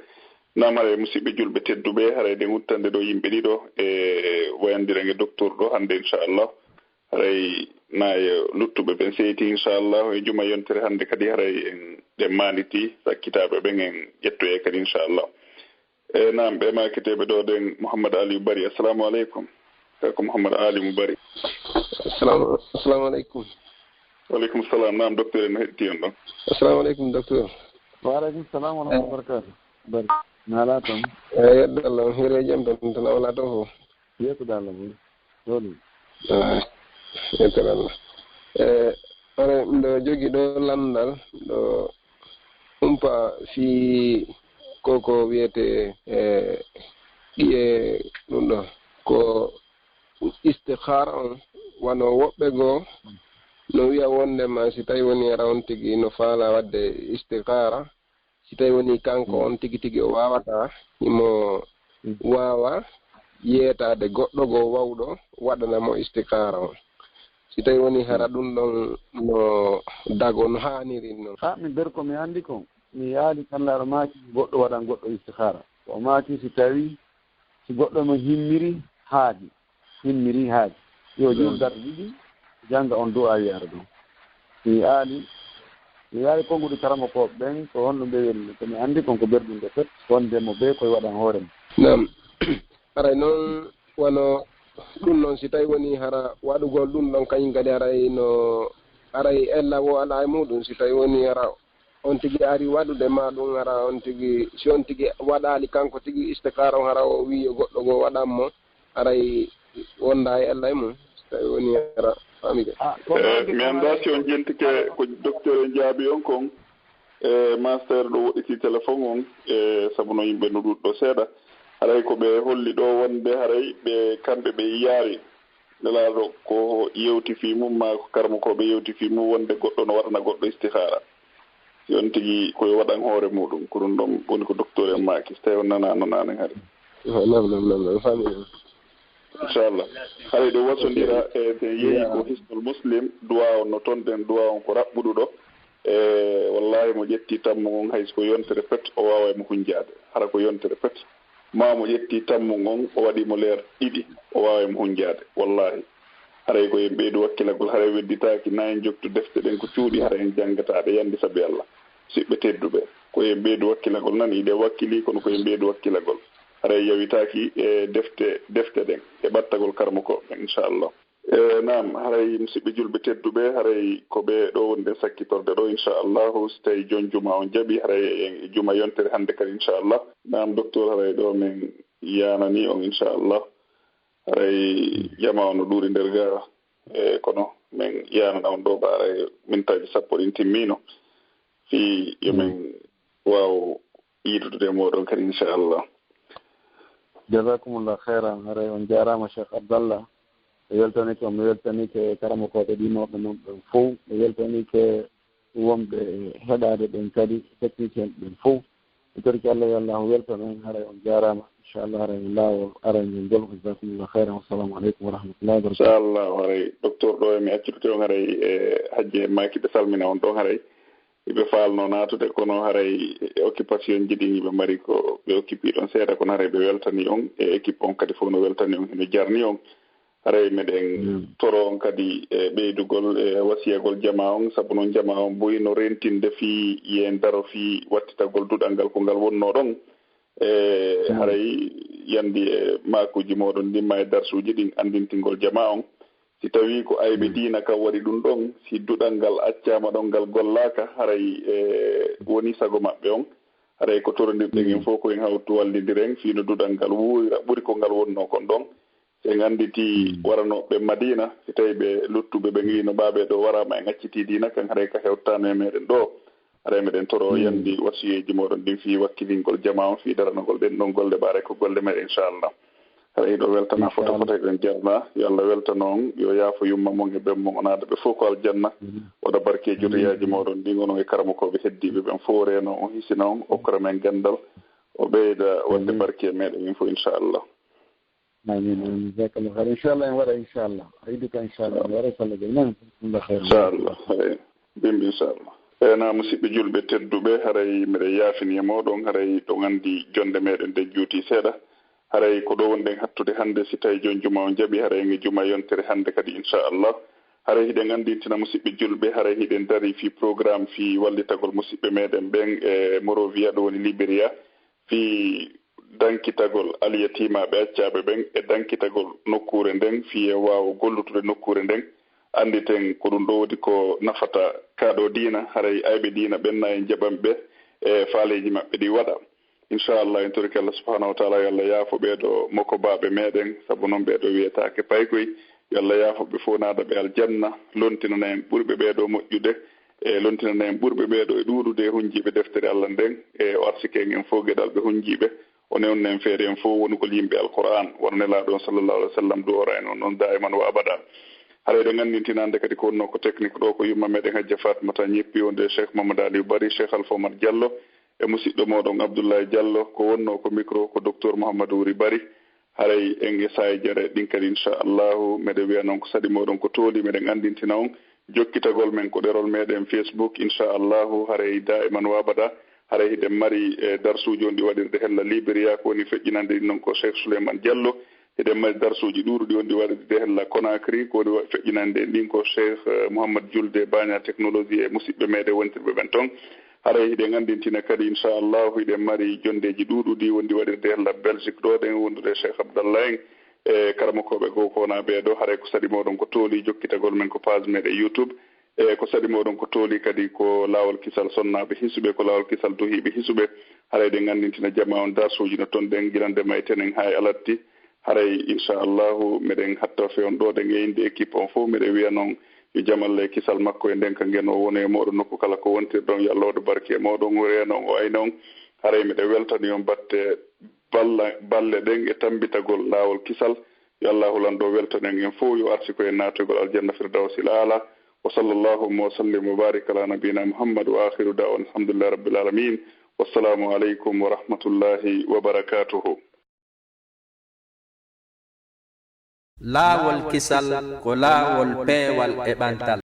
Naam, haray musidɓe julɓe tedduɓe, haray ɗen uttande ɗo yimɓe ɗiɗo e wayandira e docteur ɗo hannde, inchallah. Haray na e luttuɓe ɓen seyti, inchallah, e juma yontere hannde kadi haray en ɗen maanditi sakkitaaɓe ɓen en ƴettoye kadi, inchallah. E naam, ɓe maaketeeɓe ɗo ɗen, Mouhammad Aliou Bari, assalamu aleykum. Ka ko Mouhammad Aliou Bari. Assalamu, assalamu aleykum. Waleykum salam. Naam, docteur, en heɗti on ɗon. Assalamu aleykum, docteur. Wa aleykum salam wa rahmatullahi wa barakatuh. Bari. Naalaa ton. E yedda Allah, on hiire jam tan, tan a walaa ton fof. Yettode Allah buri. Dole. Ah, yettode Allah. E, are, mbiɗo jogii ɗo lanndal, ɗo humpa fii ko, ko wiyetee, e, ɗiye ɗum ɗo, ko istikhara on, wano woɓɓe goo no wi'a wonndema si tawi woni hara on tigi no faalaa waɗde istikhara, si tawi woni kanko on tigi tigi o waawataa, himo waawa yeetaade goɗɗo goo wawɗo waɗana mo istikaara on. Si tawi woni hara ɗum ɗon no dago no haaniri non. Ha, mi ber ko mi anndi kon. Mi yaali kan laaɗo maaki goɗɗo waɗan goɗɗo istikaara. O maaki si tawi, si goɗɗo mo himmiri haaji. Himmiri haaji. Yo juul darɗe ɗiɗi, jannga on du'aa wi'aare ɗon. Mi aali, mi yaari konnguɗi karamokooɓe ɓen, ko honno ɓe weli? Ko mi anndi kon ko berɗum ɓe pet, wonde mo ɓe koye waɗan hoore mum. Naam. Aray non, wano ɗum non, si tawi woni hara waɗugol ɗum ɗon, kañum kadi aray no, aray ella wo alaa e muɗum, si tawi woni hara on tigi ari waɗude ma ɗum, hara on tigi, si on tigi waɗaali kanko tigi istikaara on, hara o wi'i yo goɗɗo goo waɗan mo, aray wonda e Allah e mum, si tawi woni hara famike. Ah, ko Eh, mi anndaa si on jentike ko docteur en jaabi on kon, e master ɗo woɗɗiti téléphone on, e sabu no yimɓe no ɗuɗɗo seeɗa. Haray ko ɓe holli ɗo wonde haray ɓe kamɓe ɓe yiyaari Nelaaɗo ko yewti fii mum, maa ko karamokooɓe yewti fii mum, wonde goɗɗo no waɗana goɗɗo istihara. Si on tigi ko yo waɗan hoore muuɗum, ko ɗum ɗon woni ko doktoor en maaki, si tawii on nanaano naane hari. Ah, naam, naam, naam, naam, faami. Inchallah. Haray ɗo wasondira, e, si en yehi ko Hisnul Muslim, duwaa on no ton ɗen, duwaa on ko raɓɓuɗuɗo. E, wallahi mo ƴetti tammu ngon, hay so ko yontere pet, o waaway mo hunjaade. Hara ko yontere pet. Maa mo ƴetti tammu ngon, o waɗi mo leer ɗiɗi, o waaway mo hunjaade. Wallahi. Haray ko en ɓeydu wakkilagol, haray wedditaaki, na en joktu defte ɗen ko cuuɗi, haray en janngata ɗe yandi sabi Allah. Siɓɓe tedduɓe, ko en ɓeydu wakkilagol nan, iɗen wakkili, kono ko en ɓeydu wakkilagol. Haray yawitaaki e defte, defte ɗen, e ɓattagol karamokooɓe ɓen, inchallah. E, naam, haray musidɓe julɓe tedduɓe, haray ko ɓe ɗo woni ɗen sakkitorde ɗo, inchallahu, si tawi jon juma on jaɓi, haray en e juma yontere hannde kadi, inchallah. Naam, docteur, haray ɗo men yanani on, inchallah. Haray jama on no ɗuuɗi nder ga, e, kono men yanana on ɗo, ɓa haray mintaaji sappo ɗin timmino. Fii yo men waaw yiidude e mooɗon kadi, inchallah. Jazakumullah khairan. Haray on jaaraama, Cheikh Abdallah. Mi weltanike on, mi weltanike karamokooɓe ɗiinooɓe mon ɓen fow. Mi weltanike wonɓe heɗaade ɓen kadi, technicien ɓen fow. Mi torike Allah, yo Allah weltan en. Haray on jaaraama. Inchallah, haray on laawol arangol ngol. Jazakumullah khairan. Wassalamu aleykum wa rahmatullahi wa barakatuh. Inchallah, haray docteur ɗo e mi accitute on, haray e hajje maaki ɓe salmina on ɗon, haray. Hiɓe faalno naatude, kono haray e occupationji ɗin hiɓe mari ko ɓe occupi ɗon seeɗa, kono haray ɓe weltani on, e équipe on kadi fof no weltani on, hino jarni on. Haray meɗen toro on kadi e ɓeydugol e wasiyagol jamaa on, sabu non jamaa on buy no rentinde fii yen daro fii wattitagol duɗal ngal ko ngal wonnoo ɗon. E haray yandi e maakuuji mooɗon ɗin maa e darsuuji ɗin anndintingol jamaa on. Si tawii ko ayɓe diina kan waɗi ɗum ɗon, si duɗal ngal accaama ɗon, ngal gollaaka, haray e woni sago maɓɓe on. Haray ko torondirɗen en fof ko en hawtu wallindiren fii no duɗal ngal wuurira, ɓuri ko ngal wonnoo kon ɗon. Si en annditi waranooɓe Madiina, si tawii ɓe luttuɓe ɓe ngiino ɓaa ɓee ɗoo waraama en accitii diina kan, haray ka hewtaano e meɗen ɗoo. Haray meɗen toro yandi wasiyeeji mooɗon ɗin fii wakkilingol jamaa on, fii daranagol ɗen ɗon golle ɓaare ko golle meɗen, inchallah. Haray hiɗo weltana fota fota, hiɗon jarna. Yo Allah weltano on, yo yaafo yumma mon e ben mon, o naada ɓe fof ko aljanna. Waɗa barke e jurriyaaji mooɗon ɗin, onon e karamokooɓe heddiiɓe ɓen fof, reeno on, hisina on, okkora men ganndal, o ɓeyda waɗde barke e meɗen min fof, inchallah. Amin, amin. Jazakallah khair. Inchallah, en waɗa, inchallah. A yiɗi ka, inchallah, en waɗa, inchallah. Jazakallah khair. Inchallah. Eyi. Bimbi, inchallah. Eena, musidɓe julɓe tedduɓe, haray miɗen yaafini e mooɗon, haray ɗon anndi jonde meɗen ɗen juuti seeɗa. Haray ko ɗo wonɗen hattude hannde, si tawii jon juma on jaɓi, haray en e juma yontere hannde kadi, inchallah. Haray hiɗen anndintina musidɓe julɓe, haray hiɗen darii fii programme fii wallitagol musidɓe meɗen ɓen e Monrovia, ɗo woni Liberia. Fii dankitagol alyatiimaaɓe accaaɓe ɓen e dankitagol nokkuure nden, fii en waawa gollutude nokkuure nden. Annditen ko ɗun ɗoo woni ko nafata kaa ɗoo diina, haray ayɓe diina ɓen na en jaɓan ɓe e faaleeji maɓɓe ɗi waɗa. Inchallah, en torike Allah subhanahu wa taala yo Allah yaafo ɓee ɗoo mokobaaɓe meɗen, sabu non ɓee ɗoo wi'etaake paykoy. Yo Allah yaafo ɓe fof, naada ɓe aljanna, lontinana en ɓurɓe ɓee ɗoo moƴƴude, e lontinana en ɓurɓe ɓee ɗoo e ɗuuɗude e hunjiiɓe deftere Allah nden, e o arsike en en fof geɗal ɓe hunjiiɓe, o newna en feere en fof wonugol yimɓe Alqur'aan, wano Nelaaɗo on sallallahu alaihi wa sallam du'orayno non daa'iman wa abada. Haray eɗen anndintina hannde kadi ko wonnoo ko technique ɗoo ko yumma meɗen Hajja Fatmata Ñeppi, wondude e Cheikh Mamadou Aliou Bari, Cheikh Alpha Omar Diallo, e musiɗɗo mooɗon Abdoulaye Diallo, ko wonnoo ko micro ko Docteur Mouhamadou Wuri Bari. Haray en e saayijere ɗin kadi, inchallahu, meɗen wi'a non ko saɗi mooɗon ko tooli, meɗen anndintina on jokkitagol men ko ɗerol meɗen Facebook, inchallahu, haray daa'iman wa abada, haray hiɗen mari, eh, darsuuji wonɗi waɗirde hella Liberia, ko woni feƴƴinande ɗin non ko Cheikh Souleymane Diallo, hiɗen mari darsuuji ɗuuɗuɗi wonɗi waɗirde hella Conakry, ko woni wa-, feƴƴinande en ɗin ko Cheikh, eh, Mouhammad Julde Baña Technologie e musiɓɓe meɗen wontirɓe ɓen ton. Haray hiɗen anndintina kadi, inchallahu, hiɗen mari jonndeeji ɗuuɗuɗi wonɗi waɗirde hella Belgique ɗoo, ɗen wondude e Cheikh Abdallah en, e karamokooɓe goo ko wonaa ɓee ɗoo. Haray ko saɗi mooɗon ko tooli jokkitagol men ko page meɗen YouTube. E ko saɗi mooɗon ko tooli kadi ko Laawol Kisal Sonnaaɓe Hisuɓe, ko Laawol Kisal Duhiiɓe Hisuɓe. Haray eɗen anndintina jamaa on darsuuji no ton ɗen, gila nde mayten en haa e alatti. Haray, inchallahu, meɗen hatta fewndo ɗen e innde équipe on fof. Meɗen wi'a non yo jam Allah e kisal makko e ndeenka ngen o wona e mooɗon nokku kala ko wontirɗon. Yo Allah waɗu barke e mooɗon, o reeno on, o ayna on. Haray meɗen weltani on batte balla-, balle ɗen e tammbitagol laawol kisal. Yo Allaahu Lanɗo weltano en en fof, yo arsiku en naatoygol Aljanna Firdawsil Aala. Wa sallallahu wa sallim wa barik ala nabiyina Muhammad wa akhiru da'wana alhamdulillahi rabbil alamin. Wassalaamu aleykum wa rahmatullahi wa barakatuhu. Laawol kisal ko laawol peewal e ɓantal.